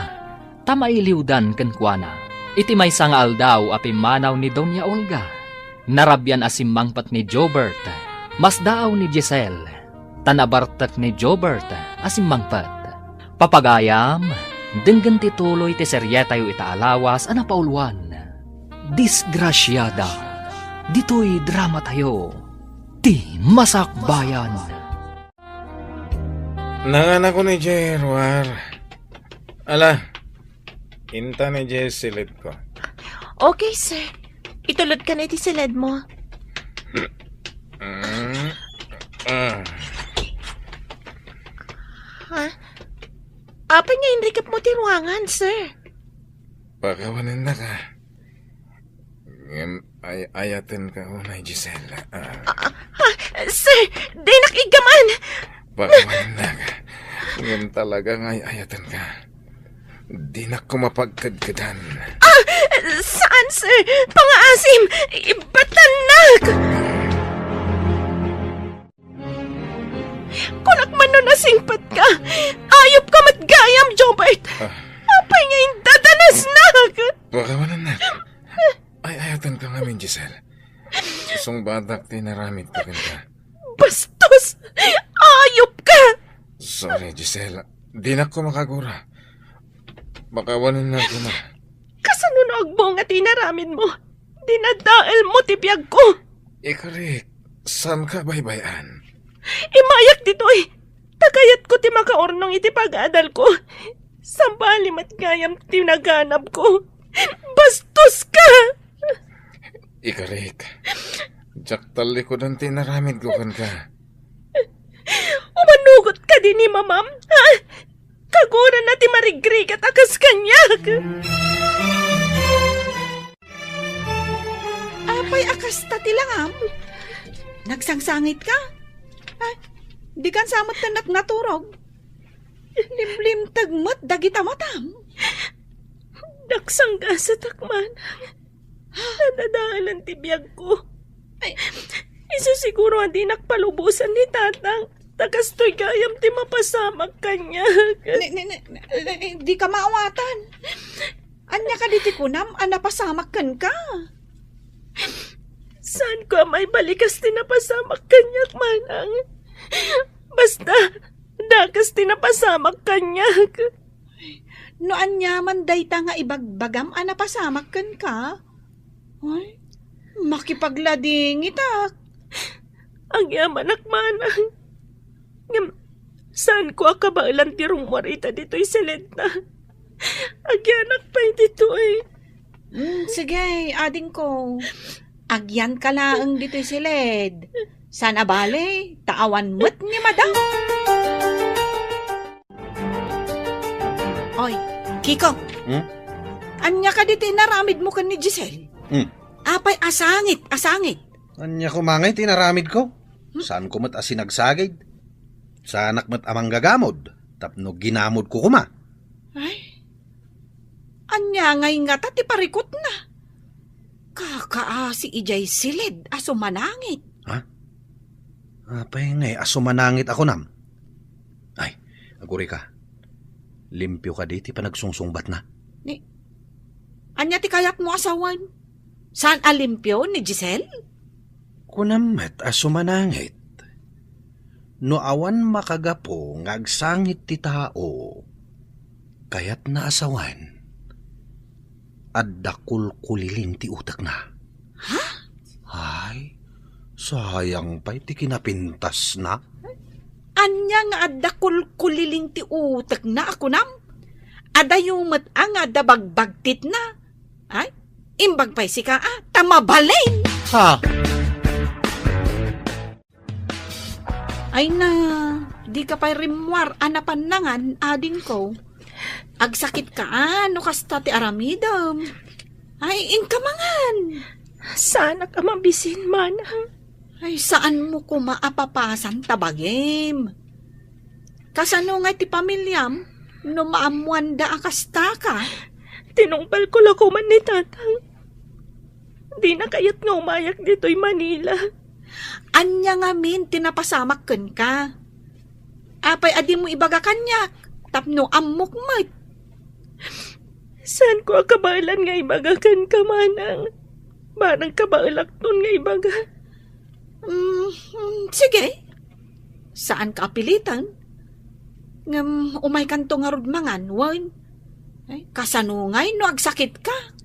ta mailiwdan kenkuana. Iti maysa nga aldaw a pimmanaw ni Doña Olga, narabian a simmangpet ni Jobert. Masdaaw ni Giselle, ta nabartek ni Jobert a simmangpet. Papagayam, denggen ti tuloy ti serietayo ita a lawas a napauluan, Disgrasiada. Ditoy dramatayo, Ti Masakbayan. Nanganakon idiay ruar. Ala, intan idiay siled ko. Okay, sir. Itulod ka na iti siled mo. Mm, ah. Ha? Apay nga inrikep mo ti ruangan, sir? Pakawanennaka. Ngem ay-ayatenka unay, Giselle. Ah. Ah, ah, sir, dinak iggaman. Pakawanennaka. Ngem talaga nga ay-ayatenka. Dinak koma pagkedkedan. Ah, saan, sir? Pangaasim! Ibatannak! Kunak man no nasingpet ka. Ayup ka met gayam, Jobert. Ah. Apay nga indadanasnak? Pakawanennak. Ay-ayatenka ngamin, Giselle. Sungbatak ti naramidko kenka. Bastos! Ayup ka! Sorry, Giselle. Dinak koma kagura. Pakawanennak koma. Kasano no agbunga ti inaramid mo? Dinadael mo ti biag ko. Ikarik, saan ka baybay-an? Imayak ditoy! Ta kayatko ti makaurnong iti pag-adal ko. Sabali met gayam ti naganab ko. Bastos ka! Ikarik, diak tallikudan ti inaramidko kenka. Umanugot kadi ni mamam, ha? Kagurana ti marigrigat a kas kaniak. Apay a kasta ti langam? Nagsangsangit ka? Ay, di kan sa met tennak naturog. Limlimteg met dagita matam. Nagsanggasatak manang. Nadadaelan ti biag ko. Ay. Isu siguro a dinak palubosan ni tatang. Ta kastoy gayam ti mapasamak kaniak. Ni, ni, ni, ni, di ka maawatan. Ania kadi ti kunam a napasamak kenka? Saanko a maibalikas ti napasamak kaniak, manang. Basta, dakes ti napasamak kaniak. No aniaman dayta nga ibagbagam a napasamak kenka, ay, makipagladingitak. Agyamanak, manang. Ngem, saanko a kabaelan ti rummuar ita ditoy siledna. Agyanak pay ditoy. Mm, sige, adingko. Agyanka laeng ditoy siled. Saan a bale, ta awan met ni madam. Oy, Kiko. Hmm? Ania kadi ti inaramidmo ken ni Giselle? Hmm. Apay a sangit, a sangit. Ania koma ngay ti inaramidko? Hmm? Saanko met a sinagsagid? Saanak met a manggagamod tapno ginamodko koma. Ay, ania ngay ngata ti parikutna? Kakaasi idiay siled a sumanangit. Ha? Apay ngay a sumanangit a kunam? Ay, agurayka. Limpio kadi ti panagsungsungbatna? Ni, ania ti kayatmo a sawen? Saan a limpio ni Giselle? Kunam met a sumanangit. No awan makagapu nga agsangit ti tao, kayatna a sawen, adda kulkuliling ti utekna. Ha? Ay, sayang pay ti kinapintasna. Ania nga adda kulkuliling ti utekna a kunam? Adayo met a nga adda bagbagtitna. Ay, imbag pay sika a, ta mabalin! Ha? Ay na, dika pay rimmuar a napan nangan, adingko. Agsakit ka a, no kasta ti aramidem. Ay, inka mangan. Saanak a mabisin, manang. Ay, saanmo koma a papasan ta bagim. Kasano ngay ti pamiliam no maammoanda a kastaka? Tinungpalko la koman ni tatang. Dina kayat nga umayak ditoy Manila. Ania ngamin ti napasamak kenka? Apay a dimo ibaga kaniak tapno ammok met? Saanko a kabaelan nga ibaga kenka, manang. Barang kabaelakton nga ibaga. Mm, mm, sige. Saanka a pilitan. Ngem umaykanto ngarud mangan, wen? Ay, kasano ngay no agsakitka?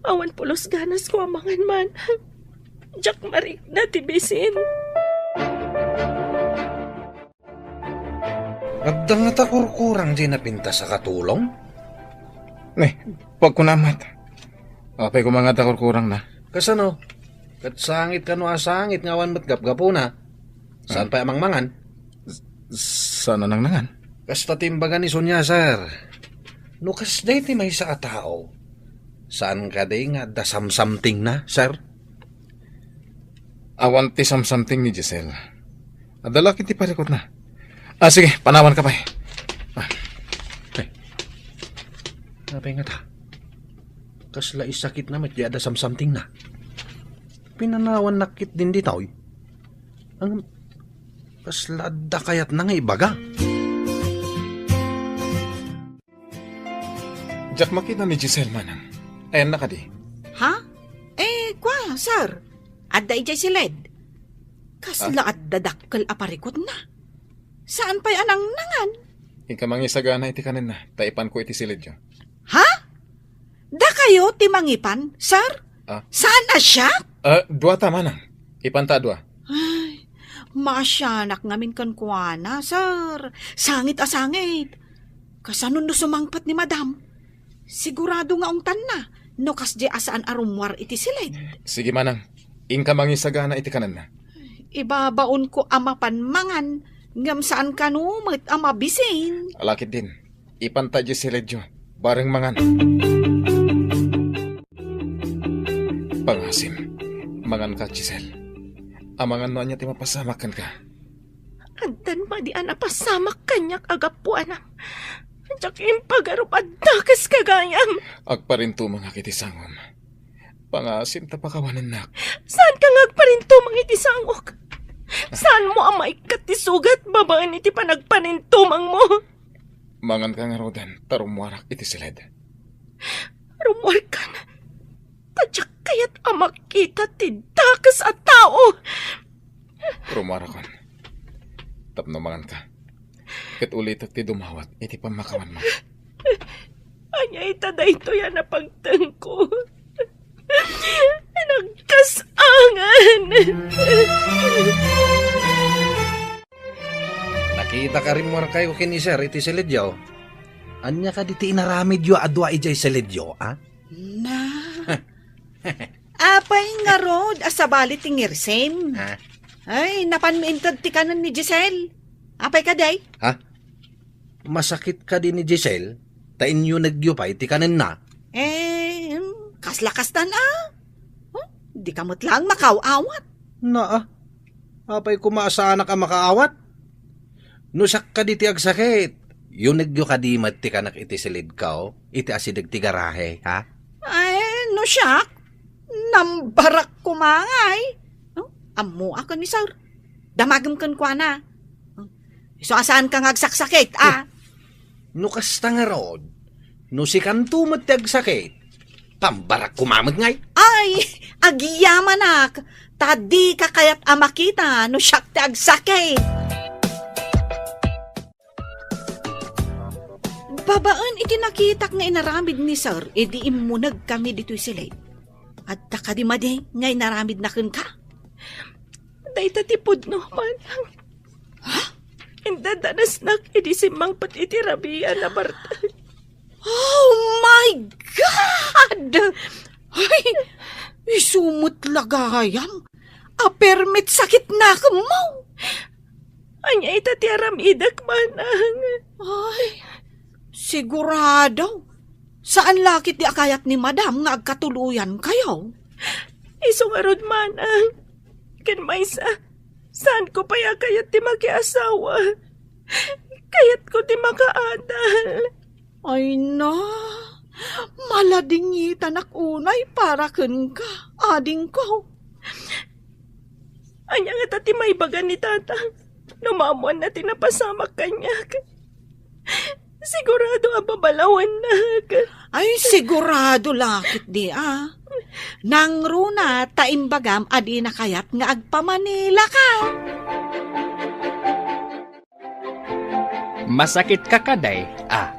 Awan pulos ganasko a mangan, manang. Diak marikna ti bisin. Adda ngata kurkurang diay napintas a katulong? Ne, pagkunamat. Apay koma nga adda kurkurangna? Kasano? Ket sangit kano a sangit nga awan met gapgapuna. Saan pay a mangmangan? S-, saan a nangnangan? Kasta ti imbaga ni Sonia, sir. No kasdiay ti maysa a tao, saan kadi nga adda samsamtingna, sir? Awan ti samsamting ni Giselle. Adda la ket ti parikutna. Ah, sige, panawanka pay. Ah. Ay. Apay ngata? Kasla isakitna met diay adda samsamtingna. Pinanawannak ketdin ditoy. Ang kasla adda kayatna nga ibaga. Diak makita ni Giselle, manang. Ayanna kadi? Ha? Eh, kua, sir. Adda idiay siled. Kasla adda dakkel a parikutna. Saan pay a nangnangan? Inka mangisagana iti kanenna, ta ipanko iti siledyo. Ha? Dakayo ti mangipan, sir? Ah. Saan a siak? Ah, dua ta, manang. Ipanta a dua. Ay, maasianak ngamin kenkuana, sir. Sangit a sangit. Kasano no sumangpet ni madam? Sigurado nga ungtanna no kasdiay a saan a rummuar iti siled. Sige, manang. Inka mangisagana iti kanenna. Ibabaonko a mapan mangan, ngem saan kano met a mabisin. Ala ketdin. Ipanta diay siledyo, bareng mangan. Pangasim, manganka, Giselle. Amangan no ania ti mapasamak kenka. Addan madi a napasamak kaniak a gapuanam. Diak impagarup a dakeska gayam. Agparintumengak iti sangom. Pangasim ta pakawanennak. Saanka nga agparintumeng iti sangok? Saanmo a maikkat ti sugat babaen iti panagparintumengmo? Manganka ngaruden, ta rummuarak iti siled. Rummuarkan, ta diak kayat a makita ti dak kas a tao. Rumarakon. Tapno manganka. Ket ulitek ti dumawat iti pammakawanmo. Ania ita daytoy a napagtengko? Nagkas-angan! Nakitak a rimmuarkayo ken ni Sir iti silidyo. Ania kadi ti inaramidyo a dua idiay silidyo, a? Na. Apay ngarud a sabali ti ngirsim? Ha? Ay, napanmi inted ti kanen ni Giselle. Apay kadi? Ha? Masakit kadi ni Giselle? Ta inyunegyo pay ti kanenna? Eh, hmm, kasla kastan a. Huh? Dika met laeng makaaw-awat. Naa. Apay koma a saanak a makaawat? No siak kadi ti agsakit, yunegyo kadi met ti kanek iti silidko, iti asideg ti garahe, ha? Ay, no siak, nambarak koma ngay. No? Ammoak ni Sir. Damagem kenkuana. Isu a saanka nga agsaksakit, a? No kasta ngarud, no sikanto met ti agsakit, pambarak koma met ngay. Ay, agyamanak, ta dika kayat a makita no siak ti agsakit. Babaen iti nakitak nga inaramid ni Sir idi immunegkami ditoy silid, adda kadi madi nga inaramidna kenka? Dayta ti pudno, manang. Ha? Indadanasnak idi simmangpet iti rabian a bartay. Oh my God! Ay, isu met la gayam a permi ti sakitnakemmo. Ania ita ti aramidek, manang? Ay, sigurado. Saan la ketdi a kayat ni Madam nga agkatuloyankayo? Isu ngarud, manang. Ken maysa, saanko pay a kayat ti makiasawa. Kayatko ti makaadal. Ay na, maladingitanak unay para kenka, adingko. Ania ngata ti maibaga ni Tatang no maammoanna ti napasamak kaniak? Sigurado a babalawannak. Ay, sigurado la ketdi a. Nangruna ta imbagam a dina kayat nga agpamanilaka. Masakitka kadi, a?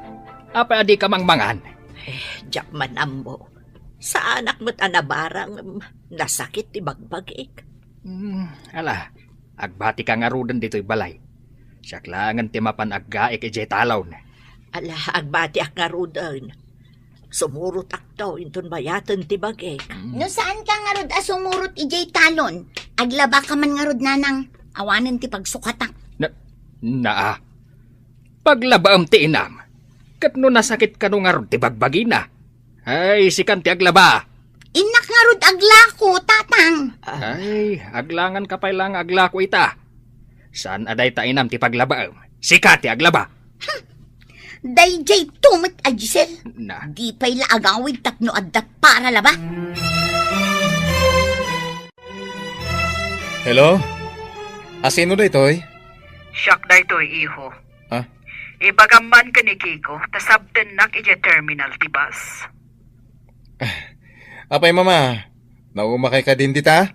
Apay a dika mangmangan? Eh, diak man ammo. Saanak met a nabarang, nasakit ti bagbagik. Hmm, ala, agbatika ngaruden ditoy balay. Siak laengen ti mapan aggaek idiay talon. Ala, agbatiak ngaruden. Sumurotakto inton mayaten ti bagik. Mm. No saanka ngarud a sumurot idiay talon, aglabaka man ngarud, nanang, awanen ti pagsukatak. Na, naa. Paglabaem ti inam. Ket no nasakit kano ngarud ti bagbagina. Ay, sikan ti aglaba. Innak ngarud aglako, tatang. Ay, aglanganka pay la nga aglako ita. Saan a dayta inam ti paglabaem. Sika ti aglaba. Hmm. Daydiay to met a Giselle. Na. Di pay la agawid tapno adda para laba. Hello? Asino daytoy? Siak daytoy, iho. Ah? Ibagam man ken ni Kiko, ta sabtennak idiay terminal ti bus. Apay, Mama, naumakay kadin dita?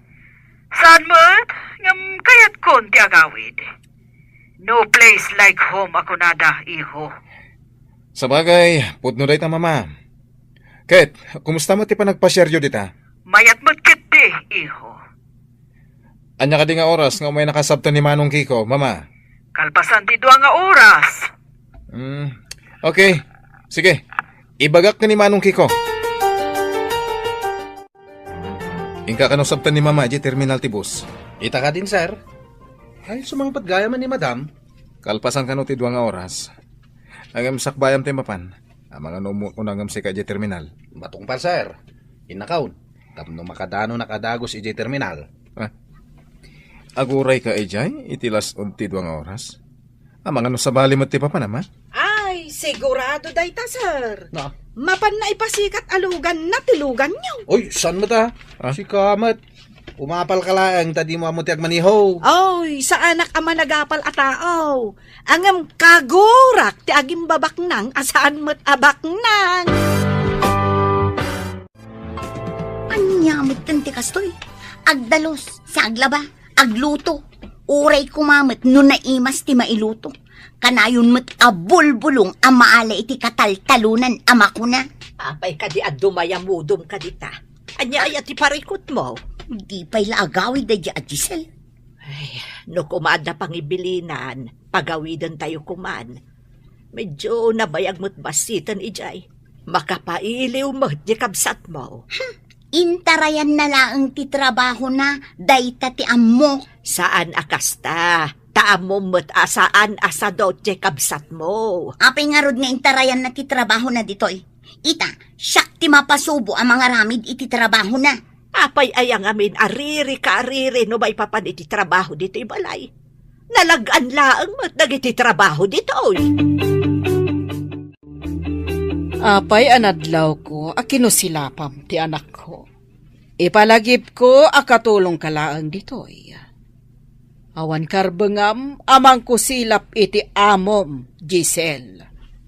Saan met? Ngem kayatkon ti agawid. No place like home a kunada, iho. Sabagay, pudno dayta, Mama. Ket, kumusta met ti panagpasiaryo dita? Mayat met ketdi, iho. Ania kadi nga oras nga umaynaka sabten ni Manong Kiko, Mama? Kalpasan ti dua nga oras. Hmm. Okay. Sige. Ibagak ken ni Manong Kiko. Inka kano sabten ni Mama idiay terminal ti bus? Ita kadin, sir. Ay, sumangpet gayam ni Madam. Kalpasan kano ti dua nga oras. Ngem sakbayam ti mapan. Amangan ummoak ngem sika idiay terminal. Matungpal, sir. Innakon. Tapno makadanonak a dagus idiay terminal. Ah. Agurayka idiay iti las-od ti dua nga oras? Amangan no sabali met ti papanam, a? Ay, sigurado dayta, sir. Na? Mapanna ipasikat a luganna ti luganyo. Oy, saan met, a? Ah? Sika met. Umapalka laeng ta dimo ammo ti agmaniho. Oy, saanak a managapal a tao. Ngem kagurak ti agimbabaknang a saan met a baknang. Ania metten ti kastoy? Agdalus, saglaba, agluto. Uray koma met no naimas ti mailuto. Kanayon met a bulbulong a maala iti kataltalonan a makuna. Apay kadi a dumayamudom kadita? Ania aya ti parikutmo? Di pay la agawid daydi a Giselle. Ay, no koma adda pangibilinan, pagawidentayo koman. Medyo nabayag met bassiten idiay. Makapailiw met ti kabsatmo. Hmm, intarayanna laeng ti trabahona, dayta ti ammo. Saan a kasta. Ta ammom met a saan a sadot ti kabsatmo. Apay ngarud nga intarayanna ti trabahona ditoy? Ita, siak ti mapasubo a mangaramid iti trabahona. Apay aya ngamin a riri ka a riri no maipapan iti trabaho ditoy balay? Nalag-an laeng met dagiti trabaho ditoy. Apay a nadlawko a kinusilapam ti anakko. Ipalagipko a katulongka laeng ditoy. Awan karbengam a mangkusilap iti amom, Giselle.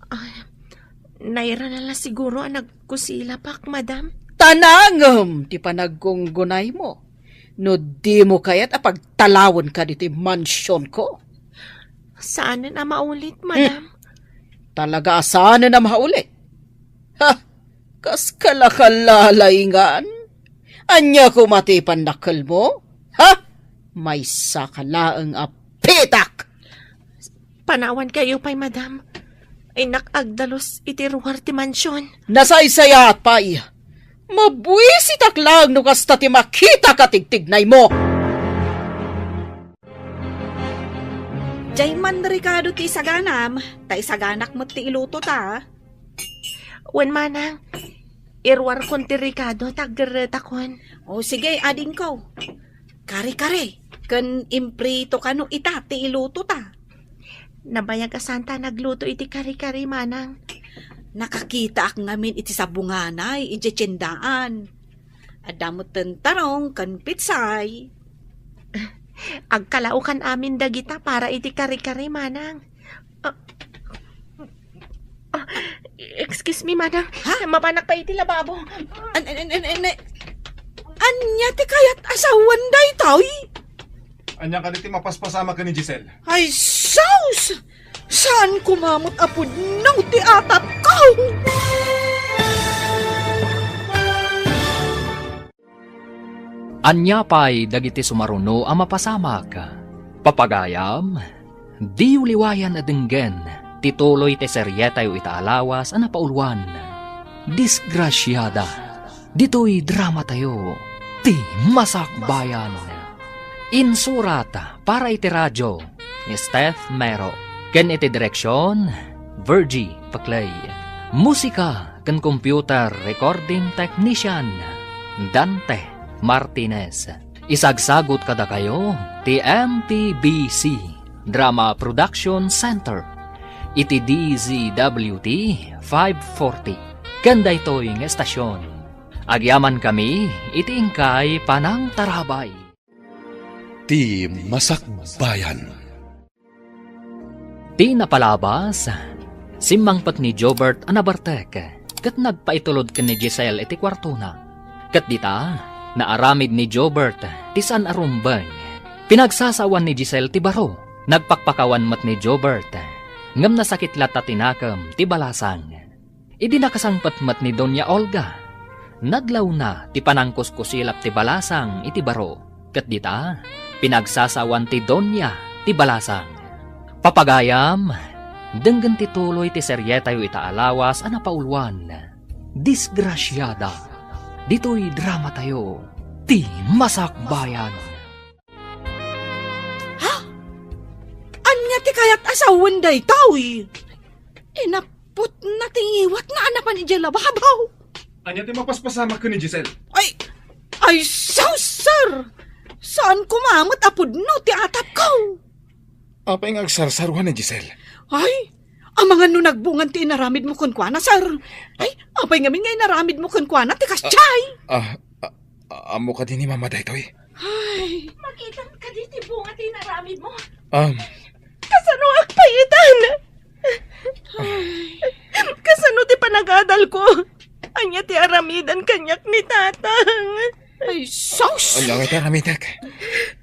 Ay, nairana la siguro a nagkusilapak, madam. Ta nangem ti panaggungunaymo no dimo kayat a pagtalawenka ditoy mansionko. Saanen a maulit, hmm, madam. Talaga a saanen a maulit. Ha? Kas kalakalalingan? Ania koma ti pannakkelmo? Ha? Maysaka laeng a pitak! Panawankayo pay, madam. Innak agdalus iti ruar ti mansion. Nasaysayaat pay. Mabuisitak laeng no kasta ti makitak a tigtignaymo. Diay man rikado ti isaganam, ta isaganak met ti iluto ta. Wen, manang, iruarkon ti rikado ta aggerretakon. O, sige, adingko. Kare-kare, ken imprito kano ita ti iluto ta. Nabayag a santa nagluto iti kare-kare, manang. Nakakitaak ngamin iti sabunganay, iti tiendaan. Adda met ten tarong ken pitsay. Agkalaokan amin dagita para iti kare-kare, manang. Ah, ah, excuse me, manang. Ha? Mapanak pa iti lababo. An-, an-, an-, an-, an-, ania ti kayat a sawen daytoy? Ania kadi ti mapaspasamak ken ni Giselle? Ay, sus! Saan koma met a pudno ti atapko? Ania pay dagiti sumaruno a mapasamak? Papagayam, diyo liwayan a denggen ti tuloy ti serietayo ita a lawas a napauluan, Disgrasiada. Ditoy dramatayo, ti Masakbayan. Insurat para iti radio ni Steph Mero, ken iti direksion, Virgie Paclay. Musika ken computer recording technician, Dante Martinez. Isagsagut kadakayo ti M P B C Drama Production Center iti D Z W T five forty. Ken daytoy nga estasion, agyamankami iti inkay panangtarabay. Ti Masakbayan. Ti napalabas, simmangpet ni Jobert a nabartek ket nagpaitulod ken ni Giselle iti kuartona. Ket dita, naaramid ni Jobert ti saan a rumbeng. Pinagsasawan ni Giselle ti baro. Nagpakpakawan met ni Jobert, ngem nasakit latta ti nakem ti balasang. Idi nakasangpet met ni Doña Olga, nadlawna ti panangkuskusilap ti balasang iti baro, ket dita, pinagsasawan ti Doña ti balasang. Papagayam, denggen ti tuloy ti serietayo ita a lawas a napauluan, Disgrasiada. Ditoy dramatayo, ti Masakbayan. Ha? Ania ti kayat a sawen daytoy? Inaputna ti ngiwatna a napan idiay lababo. Ania ti mapaspasamak ken ni Giselle? Ay, ay, sus, sir! Saan koma met a pudno ti atapko? Apay nga agsarsaruan ni Giselle? Ay, amangan no nagbungan ti inaramidmo kenkuana, sir. Ay, apay ngamin nga inaramidmo kenkuana ti kasdiay? Ah, ah, ah, ammo kadi ni Mama daytoy? Ay. Makitam kadi ti bunga ti inaramidmo? Um. Kasano agpayitan? Ay. Kasano ti panagadalko? Ania ti aramidan kaniak ni Tatang? Ay, sus! Ania ngay ti aramitek?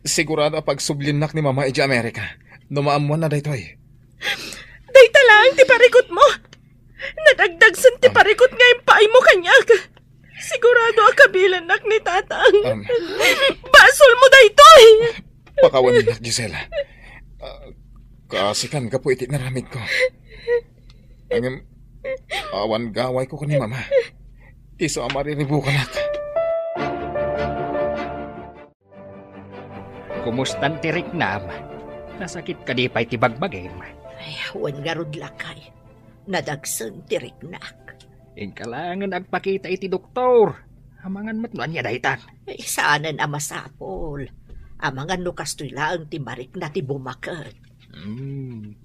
Sigurado a pagsublinak ni Mama idiay Amerika no maammuanna daytoy. Dayta laeng ti parikutmo. Nadagdagsen ti Um, parikut nga impaaymo kaniak. Sigurado a kabilannak ni Tatang. Um, Basolmo daytoy! Pakawannak, Gisela. Ah, kaasikan gapu iti naramidko. Ngem, awan gawayko ken ni Mama. Isu a mariribukanak. Kumustan ti riknam? Nasakit kadi pay ti bagbagim? Ay, wen ngarud, lakay. Nadagsen ti riknak. Inka laengen agpakita iti doktor. Amangan met no ania daytan. Ay, saanen a masapul. Amangan no kastoy laeng ti marikna ti bumaket. Hmm.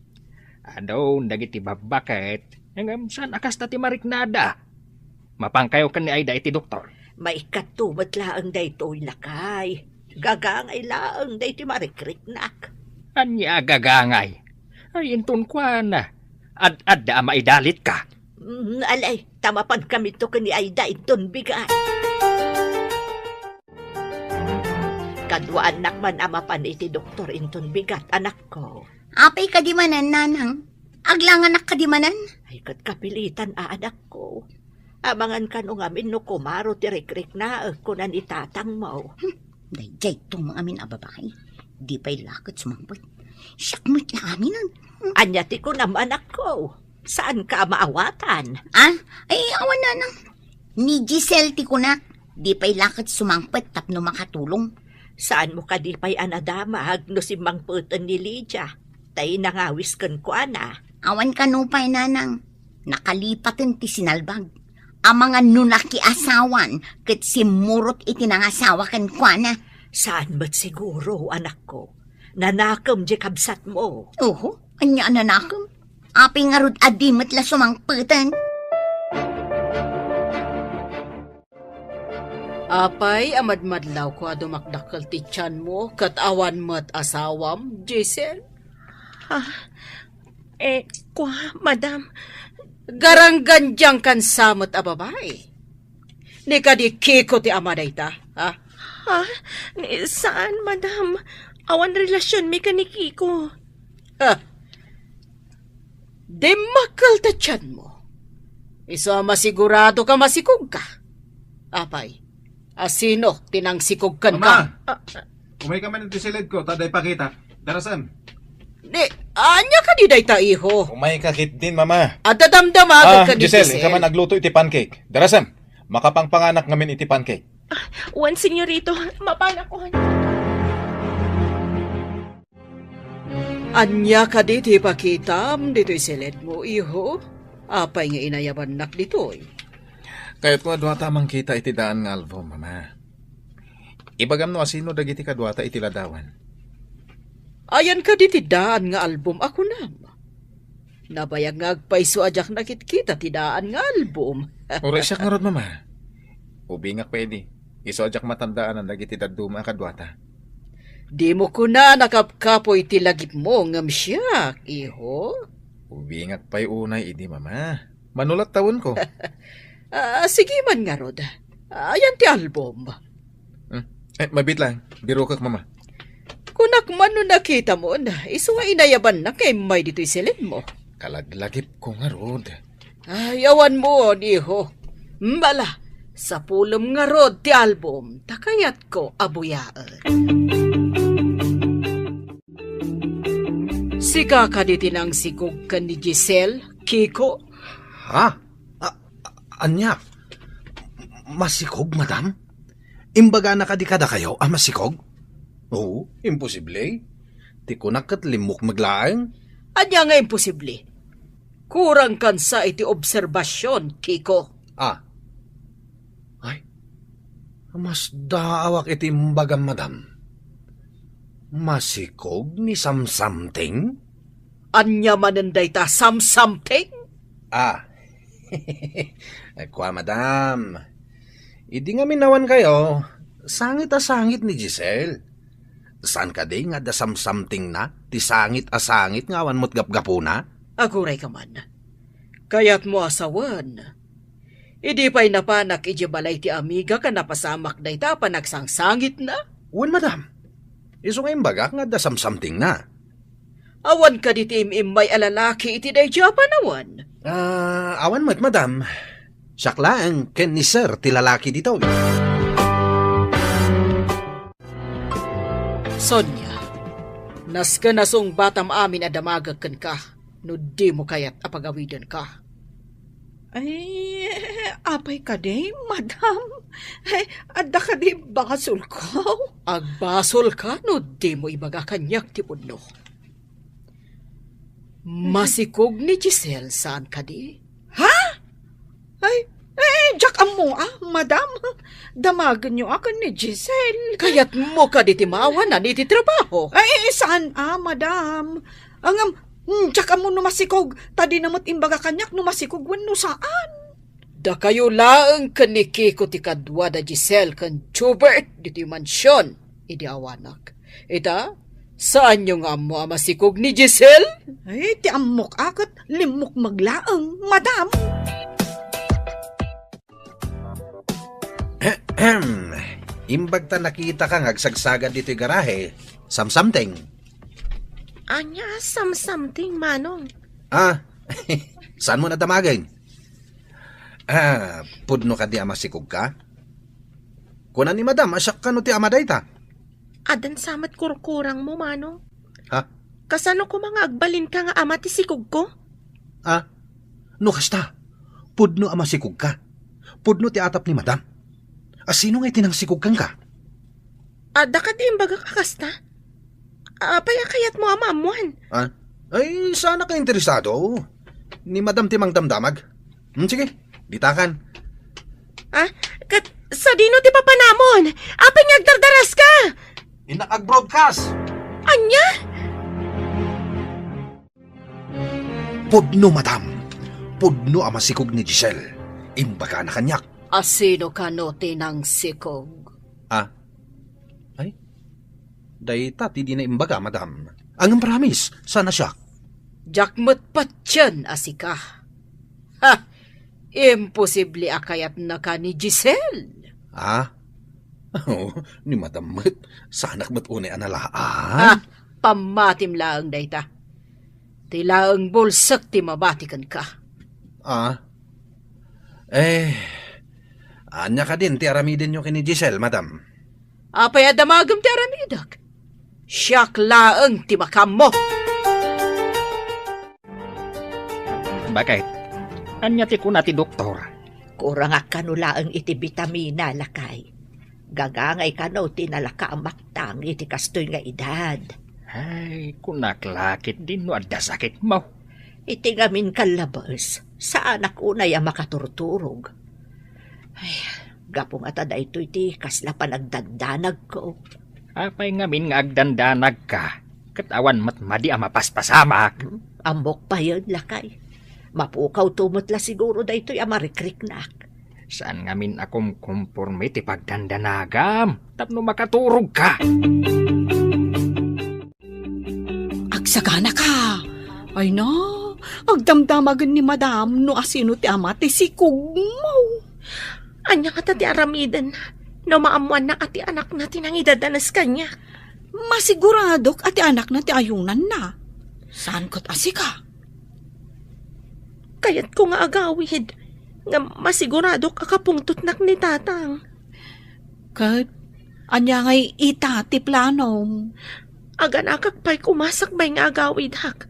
Adun dagiti babbaket, ngem saan a kasta ti mariknada. Mapankayo ken ni Aida iti doktor. Maikkato met laeng daytoy, lakay. Gagangay laeng daytoy marikriknak. Ania a gagangay? Ay, inton kuana, ad-adda a maidalitka. Mm, alay, ta mapankamito ken ni Aida inton bigat. Kaduaannak man a mapan iti doktor inton bigat, anakko. Apay kadi manen, nanang? Aglanganak kadi manen? Ay, ket kapilitan a, anakko. Amangan kano ngamin no kumaro ti rikriknaek, kuna ni tatangmo. Hmm, daydiay tumang amin a babai. Di pay la ket sumangpet. Siak met la aminen. Hmm. Ania ti kunam, anakko? Saanka a maawatan? Ah? Ay, awan, nanang. Ni Giselle ti kunak. Di pay la ket sumangpet tapno makatulong. Saanmo kadi pay a nadamag no simmangpeten ni Lydia? Tay nangawis kenkuana. Awan kano pay, nanang. Nakalipaten ti sinalbag. Amangan no nakiasawan ket simmurot iti nangasawa kenkuana. Saan met siguro, anakko. Nanakem diay kabsatmo. Oho, ania a nanakem? Apay ngarud a di met la sumangpeten? Apay a madmadlawko a dumakdakkel ti tianmo ket awan met asawam, Giselle? Ah, eh, kua, madam. Garanggandiangkan sa met a babai. Ni kadi Kiko ti ama dayta, ha? Ha? Ni, saan, madam. Awan relasionmi ken ni Kiko. Ha? Dimmakkel ta tianmo. Isu a masigurado ka masikog ka. Apay, asino ti nangsikog kenka? Mama! Ah, ah. Umay ka man iti siled ko, ta adda ipakita. Darasem. Ni, ania kadi dayta, iho? Umay ka ketdin, Mama. Adda damdama Ah, ka di Giselle, Giselle. Inka man agluto iti pancake. Darasem, makapangpanganak ngamin iti pancake. Ah, wen, senyorito, mapanakon. Ania kadi ti ipakitam ditoy siledmo, iho? Apay nga inayabannak ditoy? Kayatko a duata a mangkita iti daan nga album, Mama. Ibagam no asino dagiti kaduata iti ladawan. Ayan kadi ti daan nga album a kunam? Nabayag nga agpayso a diak nakitkita ti daan nga album. Uray siak ngarud, Mama. Ubingak pay idi. Isu a diak matandaanan dagiti dadduma a kaduata. Dimo kuna a nakapkapoy ti lagipmo ngem siak, iho? Ubingak pay unay idi, Mama. Manulat tawenko. Ah, sige man ngarud. Ayan ti album. Hmm. Eh, mabiit lang. Birokak, Mama. Kunak man no nakitamon, isu nga inayabannak nga immay ditoy siledmo. Kalaglagipko ngarud. Ay, awanmo, iho. Bala, sapulem ngarud ti album, ta kayatko a buyaen. Sika kadi ti nangsikog ken ni Giselle, Kiko? Ha? A-, a-, ania? Masikog, madam? Imbagana kadi kadakayo a masikog? Oo, imposible. Ti kunak ket limmukmeg laeng. Ania nga imposible? Kurangkan sa iti obserbasion, Kiko. Ah. Ay, masdaawak iti imbagam, madam. Masikog ni Samsamting? Ania manen dayta Samsamting? Ah. Kua, madam. Idi ngamin awan kayo, sangit a sangit ni Giselle. Saan kadi nga adda Samsamtingna ti sangit a sangit nga awan met gapgapuna? Aguray ka man. Kayatmo a sawen, Idi pay napanak idiay balay ti amigak a napasamak dayta a panagsangsangitna? Wen, madam. Isu nga imbagak nga adda samsamtingna. Awan kadi ti im-immay a lalaki iti daydiay a panawen? Ah, awan met, madam. Siak laeng ken ni Sir ti lalaki ditoy. Sonia, nasken a sungbatam amin a damagek kenka no dimo kayat a pagawidenka. Ay, apay kadi, madam? Ay, adda kadi basolko? Agbasolka no dimo ibaga kaniak ti pudno. Masikog ni Giselle, saan kadi? Ha? Ay, eh, diak ammo, ah, madam. Damagenyo a ken ni Giselle. Kayatmo kadi ti maawanan iti trabaho? Ay, saan, ah, madam. Ngem, hmm, diak ammo no masikog, ta dina met imbaga kaniak no masikog wenno saan. Dakayo laeng ken ni Kiko ti kadua da Giselle ken Jubert ditoy mansion idi awanak. Ita, saanyo nga ammo a masikog ni Giselle? Ay, ti ammok a ket limmukmeg laeng, madam. Ahem. Imbag ta nakitaka nga agsagsagad ditoy garahe, samsamteng. Ania a samsamteng, Manong? Ah, saanmo a damagen? Ah, pudno kadi a masikogka? Kuna ni Madam a siak kano ti ama dayta. Addan sa met kurkurangmo, Manong. Ha? Kasano koma nga agbalinka nga ama ti sikogko? Ah, no kasta, pudno a masikogka. Pudno ti atap ni Madam. A sino nga iti nangsikog kenka? Adda kadi imbagak a kasta? Apay a kayatmo a maammuan? Ah? Ay, saanak a interesado. Ni Madam ti mangdamdamag. Hmm, sige, ditakan. Ah, ket sadino ti papanamon? Apay nga agdardaraska? Innak ag-broadcast. Ania? Pudno, Madam. Pudno a masikog ni Giselle. Imbagana kaniak. A sino kano ti nangsikog? Ah? Ay? Dayta ti dina imbaga, Madam. Ngem promise, saan a siak. Diak met patien a sika. Ha! Imposible a kayatnaka ni Giselle. Ah? Oh, ni Madam met, saanak met unay a nalaan. Ha! Pammatim laeng dayta. Ti laeng bulsek ti mabati kenka. Ah? Eh, ania kadin ti aramidenyo ken ni Giselle, Madam? Apay a damagem ti aramidek? Siak laeng ti makaammo. Bakit? Ania ti kuna ti doktor? Kurangak kano laeng iti bitamina, lakay. Gagangay kano ti nalaka a maktang iti kastoy nga edad. Ay, kunak la ketdin no adda sakitmo. Iti ngamin kallabes, saanak unay a makaturturog. Ay, gapu ngata daytoy ti kasla panagdandanagko. Apay ngamin nga agdandanagka, ket awan met madi a mapaspasamak? Hmm, ammok payen, lakay. Mapukawto met la siguro daytoy a marikriknak. Saan ngamin a kumkumporme ti pagdandanagam tapno makaturogka? Agsaganaka! Ay na, agdamdamagen ni Madam no asino ti ama ti sikogmo. Ania ngata ti aramiden no maammoanna a ti anakna ti nangidadanas kaniak? Masiguradok a ti anakna ti ayunanna. Saan ket a sika? Kayatko nga agawid, ngem masiguradok a kapungtotnak ni Tatang. Ket ania ngay ita ti planom? Aganakak pay koma sakbay nga agawidak.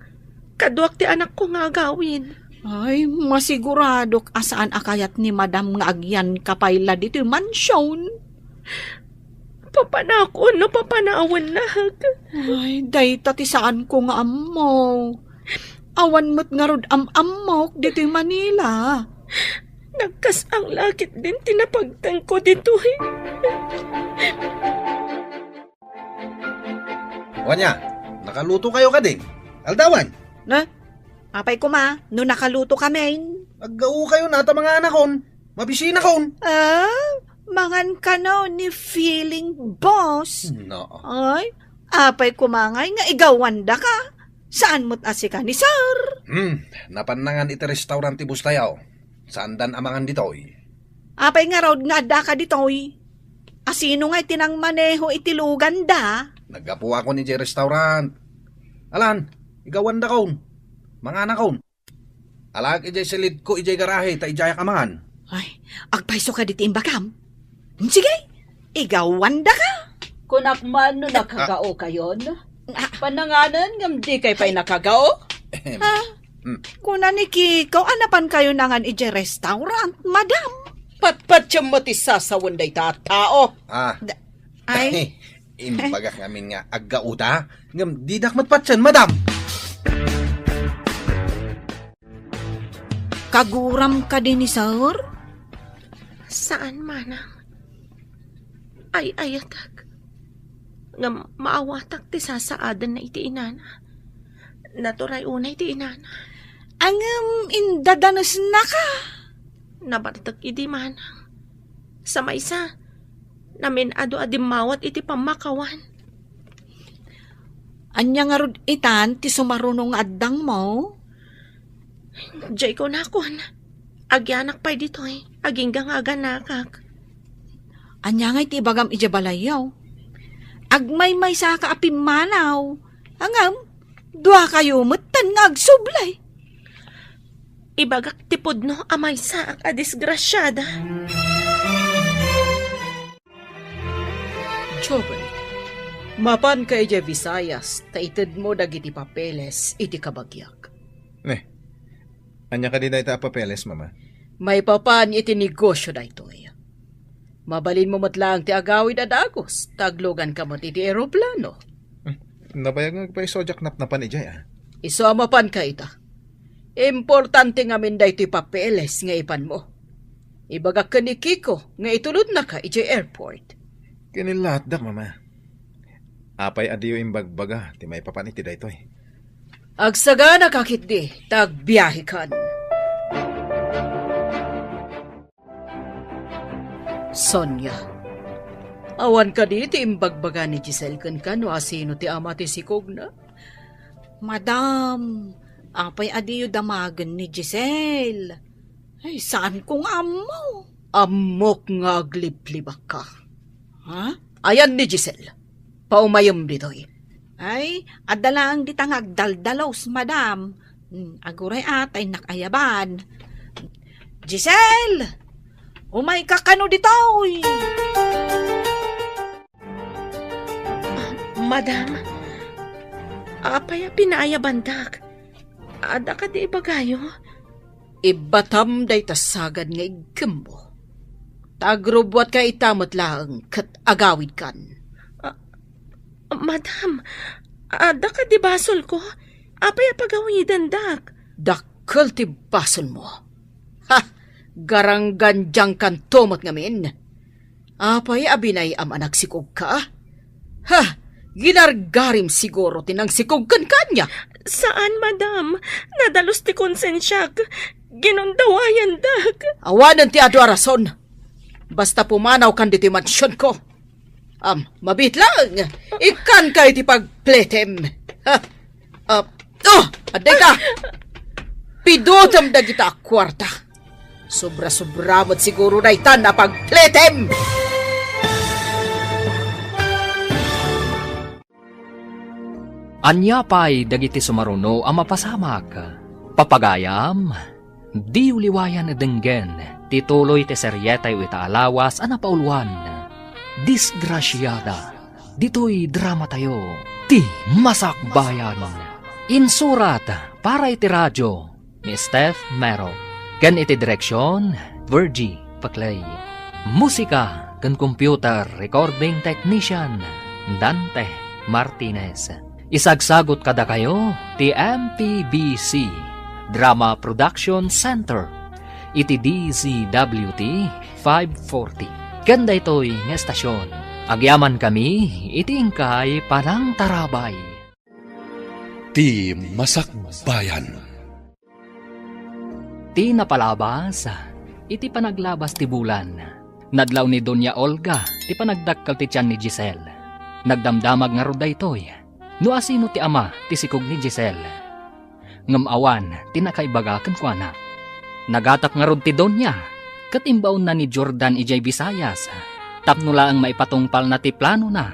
Kaduak ti anakko nga agawid. Ay, masiguradok a saan a kayat ni Madam nga agyanka pay la ditoy mansion. Papanakon no papanawennak. Ay, dayta ti saanko nga ammo. Awan met ngarud am-ammok ditoy Manila. Nagkas-ang la ketdin ti napagtengko ditoy. Wania, nakalutokayo kadi? Aldawan? Ne? Apay koma, no nakalutokamin? Aggaokayo nata manganakon. Mabisinakon. Ah, mangan kano ni feeling boss. No. Ay, apay koma ngay nga igawandaka? Saan met a sika ni sir? Hmm, napannangan iti restaurant ti boss tayo. Saandan a mangan ditoy. Apay ngarud nga addaka ditoy? Asino nga iti nangmaneho iti luganda? Naggapuakon idiay restaurant. Alan, igawandakon. Manganakon. Alaek idiay silidko idiay garahe ta idiayak amangan. Ay, agpayso kadi ti imbagam? Sige, igawandaka. Kunak man no nakagaokayon. Ah. Pananganan ngem dikay pay nakagao? Ahem. Ah, Hmm. Kuna ni Kiko, a napankayo nangan idiay restaurant, madam? Patpatiem met ti sasawen dayta a tao. Ah. Da-, ay. Imbagak ngamin nga aggaoda, ngem didak met patien, madam. Kaguram kadi ni sir? Saan, manang. Ay-ayatek. Ngem maawatak ti sasaadenna iti inana. Naturay unay ti inana. Ngem indadanesnaka. Nabartek idi, manang. Sa maysa, namin-adu a dimmawat iti pammakawan. Ania ngarud itan ti sumaruno nga addangmo? Diay kunakon, agianak pay ditoy, agingga nga aganakak. Ania ngay ti ibagam idiay balayyo? Agmaymaysaka a pimmanaw, ngem duakayo metten nga agsublay. Ibagak ti pudno a maysaak a disgrasiada. Jobert, mapanka idiay Visayas ta itedmo dagiti papeles iti kabagiak. Ne, ania kadi dayta a papeles, Mama? Maipapan iti negosio daytoy. Mabalinmo met laeng ti agawid a dagus ta agluganka met iti eroplano. Hmm, nabayag nga agpayso diak napnapan idiay, a. Isu a mapanka ita. Importante ngamin daytoy papeles nga ipanmo. Ibagak ken ni Kiko nga itulodnaka idiay airport. Kinilatdak, Mama. Apay a diyo imbagbaga ti maipapan iti daytoy? Agsaganaka ketdi ta agbiahekan. Sonia, awan kadi ti imbagbaga ni Giselle kenka no asino ti ama ti sikogna? Madam, apay a diyo damagen ni Giselle? Ay, saanko nga ammo. Ammok nga agliblibakka. Ha? Ayan ni Giselle. Paumayem ditoy. Ay, adda laeng dita nga agdaldalos, madam. Hmm, aguray a, ta innak ayaban. Giselle! Umayka kano ditoy! Ah, madam, apay a pinaayabandak? Adda kadi ibagayo? Ibbatam dayta sagad nga iggimmo. Ta agrubbuatka ita met laeng ket agawidkan. Ah, madam, adda kadi basolko? Apay a pagawidandak? Dakkel ti basolmo. Ha! Garanggandiangkanto met ngamin. Apay a binay-am a nagsikogka? Ha! Ginargarim siguro ti nangsikog kenka, ania? Saan, madam. Nadalus ti konsensiak. Ginundawayandak. Awanen ti adu a rason. Basta pumanawkan ditoy mansionko. Am, mabiit laeng. Ikkanka iti pagpletem. Ha? Ah, oh, adda ka. Pidutem dagita a kuarta. Sobra-sobra met siguro daytan a pagpletem. Ania pay dagiti sumaruno a mapasamak? Papagayam, diyo liwayan a denggen ti tuloy ti serietayo ita a lawas a napauluan, Disgrasiada. Ditoy dramatayo, Ti Masakbayan. Insurat para iti radio ni Steph Mero, ken iti direksion, Virgie Paclay. Musika ken computer recording technician, Dante Martinez. Isagsagut kadakayo ti M P B C Drama Production Center iti D Z W T five forty. Ken daytoy nga estasion, agyamankami iti inkay panangtarabay. Ti Masakbayan. Ti napalabas iti panaglabas ti bulan, nadlaw ni Doña Olga ti panagdakkel ti tian ni Giselle. Nagdamdamag ngarud daytoy no asino ti ama ti sikog ni Giselle. Ngem awan ti nakaibaga kenkuana. Nagatak ngarud ti Doña ket imbaonna ni Jordan idiay Visayas tapno laeng maipatungpalna ti planona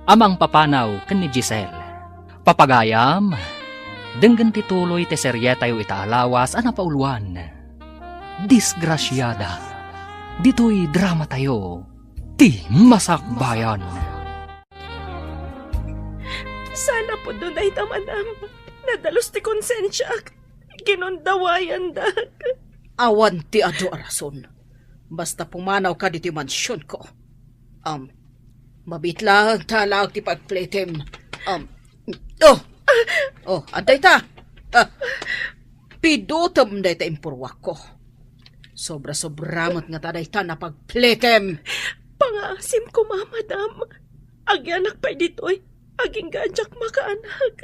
a mangpapanaw ken ni Giselle. Papagayam, denggen ti tuloy ti serietayo ita a lawas a napauluan, Disgrasiada. Ditoy dramatayo, ti masakbayan. Sana pudno dayta, madam. Nadalus ti konsensiak. Ginundawayandak. Awan ti adu a rason. Basta pumanawka ditoy mansionko. Um, mabiit laeng ta alaek ti pagpletem. Um, oh! Oh, adda ita. Ah, pidutem dayta impuruakko. Sobra-sobra met ngata dayta napagpletem. Pangaasim koma, madam. Agianak pay ditoy, agingga a diak makaanak.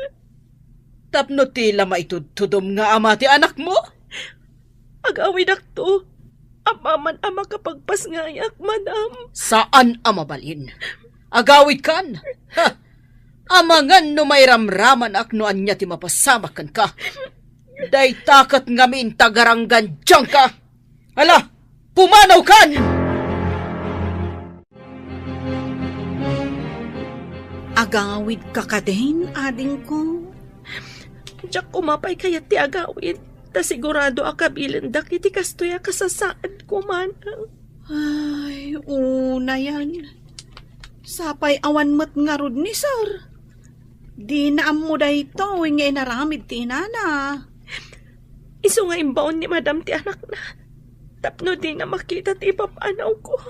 Tapno ti la maitudtudom nga ama ti anakmo? Agawidakto. Apaman a makapagpasngayak, madam. Saan a mabalin. Agawidkan. Ha! Amangan no mairamramanak no ania ti mapasamak kenka. Dayta ket ngamin ta garanggandiangka. Ala, pumanawkan! Agawidka kadin, adingko? Diak koma pay kayat ti agawid, ta sigurado a kabilendak iti kastoy a kasasaadko, manang. Ay, unayan. Sapay awan met ngarud ni Sir. Dina ammo daytoy nga inaramid ti inana. Isu nga imbaon ni Madam ti anakna, tapno dina makita ti ipapanawko.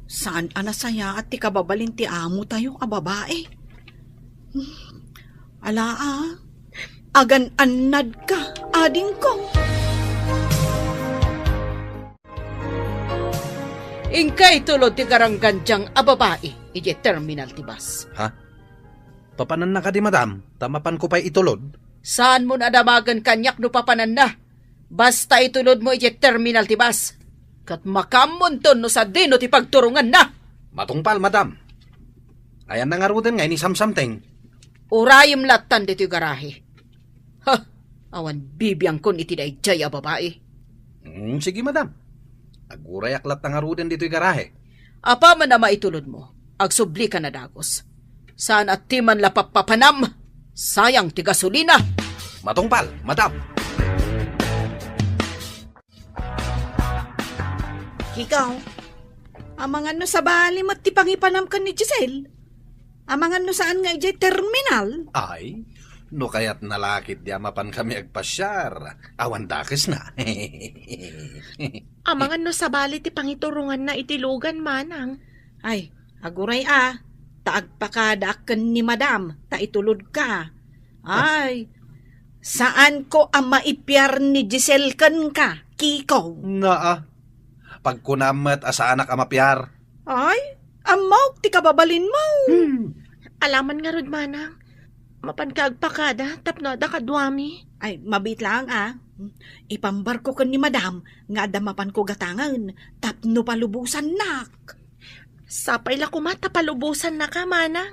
Saan a nasayaat ti kababalin ti amotayo a babae. Ala a, agan-annadka, adingko. Inka itulod ti garanggandiang a babae idiay terminal ti bus. Ha? Papananna kadi, madam, ta mapanko pay itulod? Saanmon a damagen kaniak no papananna. Basta itulodmo idiay terminal ti bus. Ket makaammonton no sadino ti pagturonganna. Matungpal, madam. Ayanna ngaruden nga inisamsamteng? Urayem lattan ditoy garahe. Ha! Awan bibiangkon iti daydiay a babae. Mm, sige, madam. Agurayak latta ngaruden ditoy garahe. Apaman a maitulodmo, agsublika na dagus. Saan a ti man la pappapanam, sayang ti gasolina. Matungpal, madam. Kikaw, amangan no sabali met ti pangipanam ken ni Giselle? Amangan no saan nga idiay terminal? Ay, no kayatna la ketdi a mapankami agpasiar, awan dakesna. Amangan no sabali ti pangituronganna iti lugan, manang. Ay, aguray a, ta agpakadaak ken ni Madam, ta itulodka. Ay, saanko a maipiar ni Giselle kenka, Kiko. Naa, pagkunam met a saanak a mapiar. Ay, ammok ti kababalinmo. Hmm. Alaman ngarud, manang, mapanka agpakada tapno adda kaduami. Ay, mabiit laeng a. Ipambarko ken ni Madam nga adda mapanko gatangen tapno palubosannak. Sapay la koma ta palubosannaka, manang.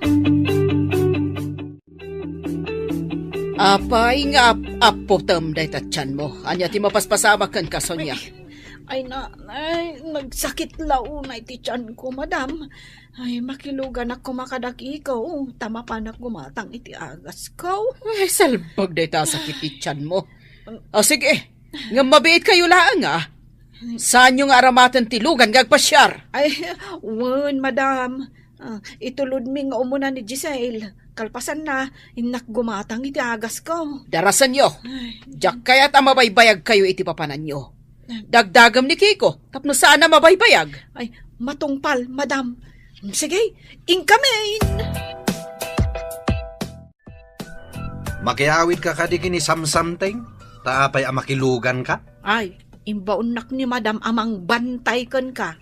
Apay nga ap-apputem dayta tianmo? Ania ti mapaspasamak kenka, Sonia? Ay, ay, na, ay, nagsakit la unay ti tianko, madam. Ay, makiluganak koma kadakiko, ta mapanak gumatang iti agasko. Ay, salbag dayta a sakit ti tianmo. Ah, sige, ngem mabiitkayo laeng, a. Saanyo nga aramaten ti lugan nga agpasiar? Ay, wen, madam. Ah, itulodmi nga umuna ni Giselle. Kalpasanna, innak gumatang iti agasko. Darasenyo. Ay. Diak kayat a mabaybayagkayo iti papananyo. Dagdagem ni Kiko, tapno saan a mabaybayag. Ay, matungpal, madam. Sige, inkamin! Makiawidka kadi ken ni Samsamteng? Ta apay a makiluganka? Ay, imbaonnak ni Madam a mangbantay kenka.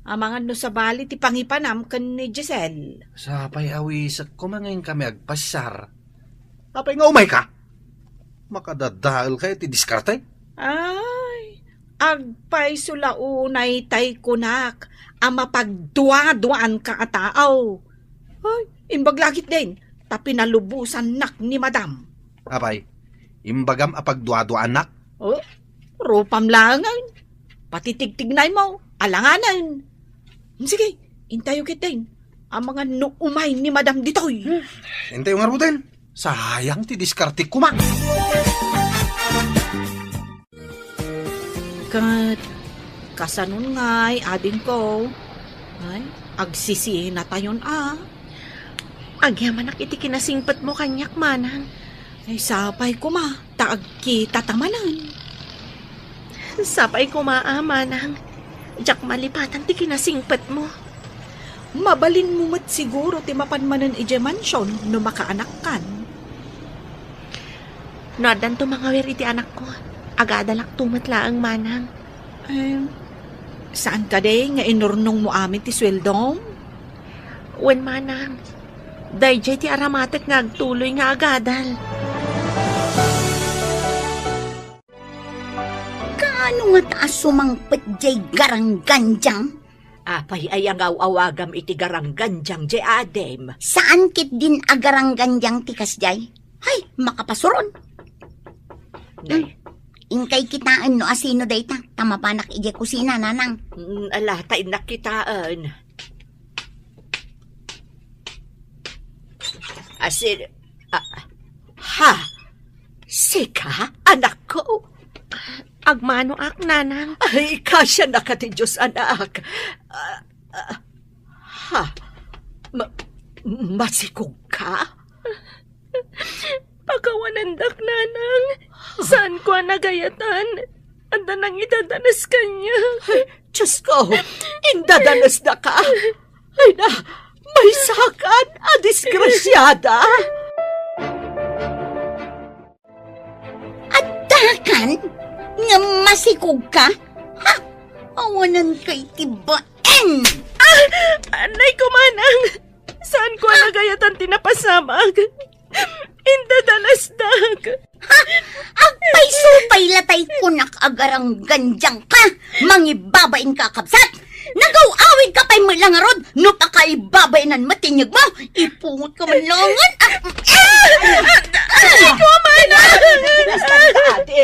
Amangan no sabali ti pangipanam ken ni Giselle. Sapay awisek koma nga inkami agpasiar. Apay nga umayka? Makadadaelka iti diskarte? Ay, agpayso la unay tay kunak a mapagduaduaanka a tao. Ay, imbag la ketdin, ta pinalubosannak ni Madam. Apay, imbagam a pagduaduaannak? Oh, rupam laengen. Patitigtignaymo, alanganen. Sige, intayo ketdin. Amangan no umay ni Madam ditoy. Hmm. Intayo ngaruden. Sayang ti diskarte koma. Ket kasanon ngay, adingko? Ay, agsisinatayon a. Agyamanak iti kinasingpetmo kaniak, manang. Ay, sapay koma, ta agkitata manen. Sapay koma a, manang. Diak malipatan ti kinasingpetmo. Mabalinmo met siguro ti mapan manen idiay mansion no makaanakkan. No addanto mangawir iti anakko, agadalakto met laeng, manang. Em, saan kadi nga inurnongmo amin ti sueldom? Wen, manang. Daydiay ti aramatek nga agtuloy nga agadal. Kaano ngata a sumangpet diay garanggandiang? Apay aya nga aw-awagam iti garanggandiang diay adim? Saan ketdin a garanggandiang ti kasdiay? Hay, makapasuron. Nay. Hmm. Inkay kitaen no asino dayta, ta mapanak idiay kusina, nanang. Mm, ala, ta innak kitaen. Asin, ah, ha? Sika, anakko? Agmanoak, nanang. Ay, kasianaka ti Dios, anak. Ah, ah, ha? Ma-, masikog ka? Pakawanendak, nanang. Saanko a nagayatan. Adda nangidadanes kaniak. Ay, Diosko, indadanesdaka. Ay na, maysakan a disgrasiada. Addakan nga masikog ka? Ha? Awanan kay ti baen! Ah! Anay ko, manang! Saanko a nagayatan ti napasamak? Indadanesdak. Ha? Agpayso pay latay kunak a garanggandiang ka! Mangibabain ka, kabsat! Nagaw-awid ka pay met la ngarud no pakaibabaenan met ti inyegmo! Ipungot ka man langen! Ah! Ay, kumana! Basta ka, ate.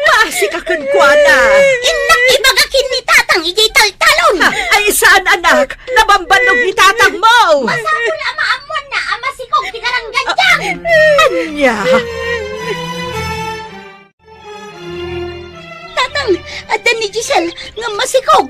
Basi ka kenkuana. Innak ibaga ken ni tatang idiay taltalon! Ha? Ay, saan, anak? Nabambannog ni tatangmo! Masapul a maammuanna a masikog ti garanggandiang! Ania? Tatang, adda ni Giselle nga masikog.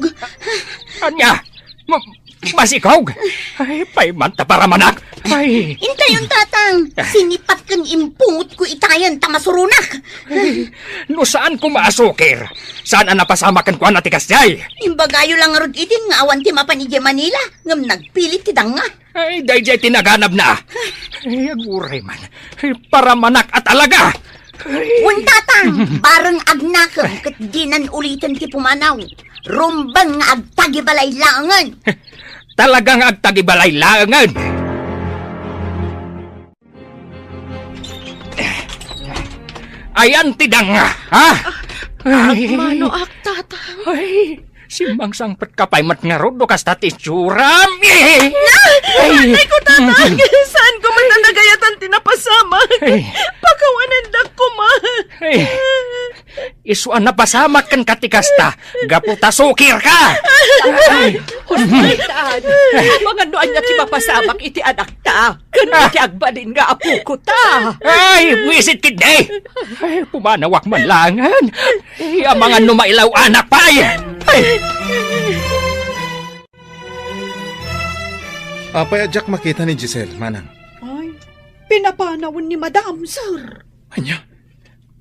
Ania? Ma-, masikog? Ay, pay man ta paramanak. Ay. Intayon, tatang. Sinipat ken impungot ko itayan ta masuronak. Ay, no saan ko maasukir, saan a napasamak kenkuana ti kasdiay. Imbagayo la ngarud idin nga awan ti mapan idiay Manila, ngem nagpilit ti danga. Ay, daydiay ti naganabna. Ay, aguray man. Ay, paramanak a talaga. Ay. Wen, tatang, bareng agnakem ket dinan uliten ti pumanaw. Rumbeng nga agtagibalay laengen. Talaga nga agtagibalay laengen. Ayan ti danga, ha? Ay. Agmanoak, tatang. Ay, simmangsangpet ka pay met ngarud no kasta ti itsuram. Eh! Ay! Ay, ko, tatang! Saanko met a nagayatan ti napasamak? Ay. Pakawanendak koma. Ay. Isu a napasamak kenka ti kasta, gapu ta sukir ka! Ay, hospital! Amangan no ania ti mapasamak iti anakta, ken iti agbalin nga apokota! Ay, buisit ketdi! Ay, pumanawak man laengen! Ay, amangan no mailaw-anak pay! Ay! Apay a diak makita ni Giselle, manang? Ay, pinapanawen ni Madam, sir. Ania?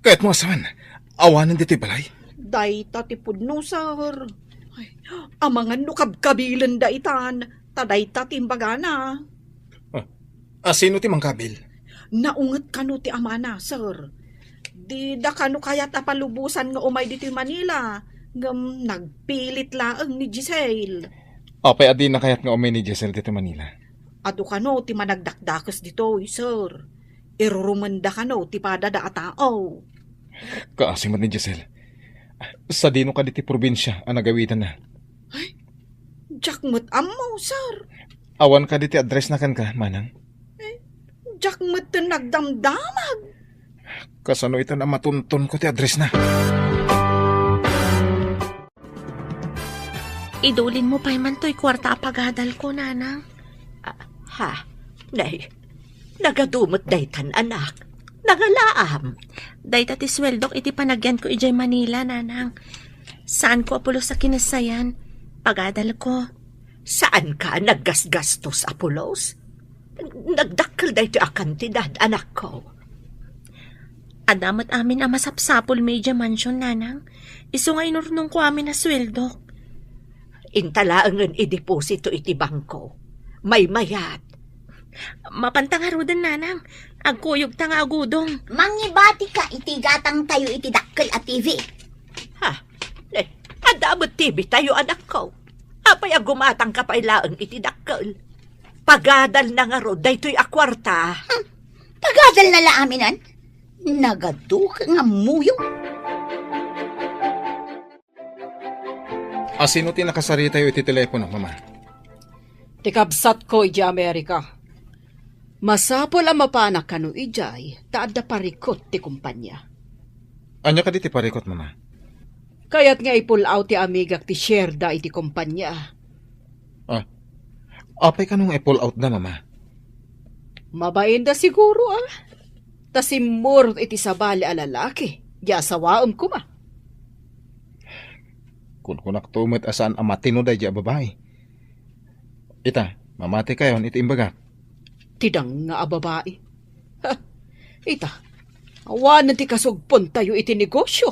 Kayatmo a saan? Awanen ditoy balay? Dayta ti pudno, sir. Ay, amangan no kabkabilenda itan, ta dayta ti imbagana. Ah, a sino ti mangkabil? Naunget kano ti amana, sir. Dida kano kayat a palubosan nga umay ditoy Manila, ngem nagpilit laeng ni Giselle. Apay a dina kayat nga umay ni Giselle ditoy Manila? Adu kano ti managdakdakes ditoy, sir. Irurumenda kano ti padada a tao. Kaasi met ni Giselle. Sadino kadi ti probinsia a nagawidanna? Ay, diak met ammo, sir. Awan kadi ti addressna kenka, manang? Eh, diak met nagdamdamag. Kasano ita a matunton ko ti addressna? Idulinmo pay man toy kuarta a pagadalko, nanang. Ah, ha? Nay, nagadu met daytan, anak. Nangalaam. Dayta ti sueldok iti panagyanko idiay Manila, nanang. Saanko a pulos a kinassayan. Pagadalko. Saanka a naggasgastos a pulos? Nagdakkel daytoy a kantidad, anakko. Adda met amin a masapsapulmi idiay mansion, nanang. Isu nga inurnongko amin a sueldok. Inta laengen ideposito iti bangko. Maymayat. Mapanta ngaruden, nanang. Agkuyogta nga agudong. Mangibatika iti gatangtayo iti dakkel a T V. Ha? Eh, adda met T V tayo, anakko. Apay a gumatangka pay laeng iti dakkel? Pagadalna ngarud daytoy a kuarta. Hmm. Pagadalna la aminen? Nagaduka nga muyo. A sino ti nakasaritayo iti telepono, Mama? Ti kabsatko idiay Amerika. Masapul a mapanak kano idiay ta adda parikut ti kompania. Ania kadi ti parikut, Mama? Kayat nga i-pull out ti amigak ti shareda iti kompania. Ah, apay kano nga i-pull out da, Mama? Mabainda siguro, ah. Ta simmurot iti sabali a lalaki, di asawaem koma. Kunkunakto met a saan a matino daydi a babai. Ita, mamati kayon iti imbagak. Ti danga a babai. Ha, ita, awanen ti kasugpontayo iti negosyo.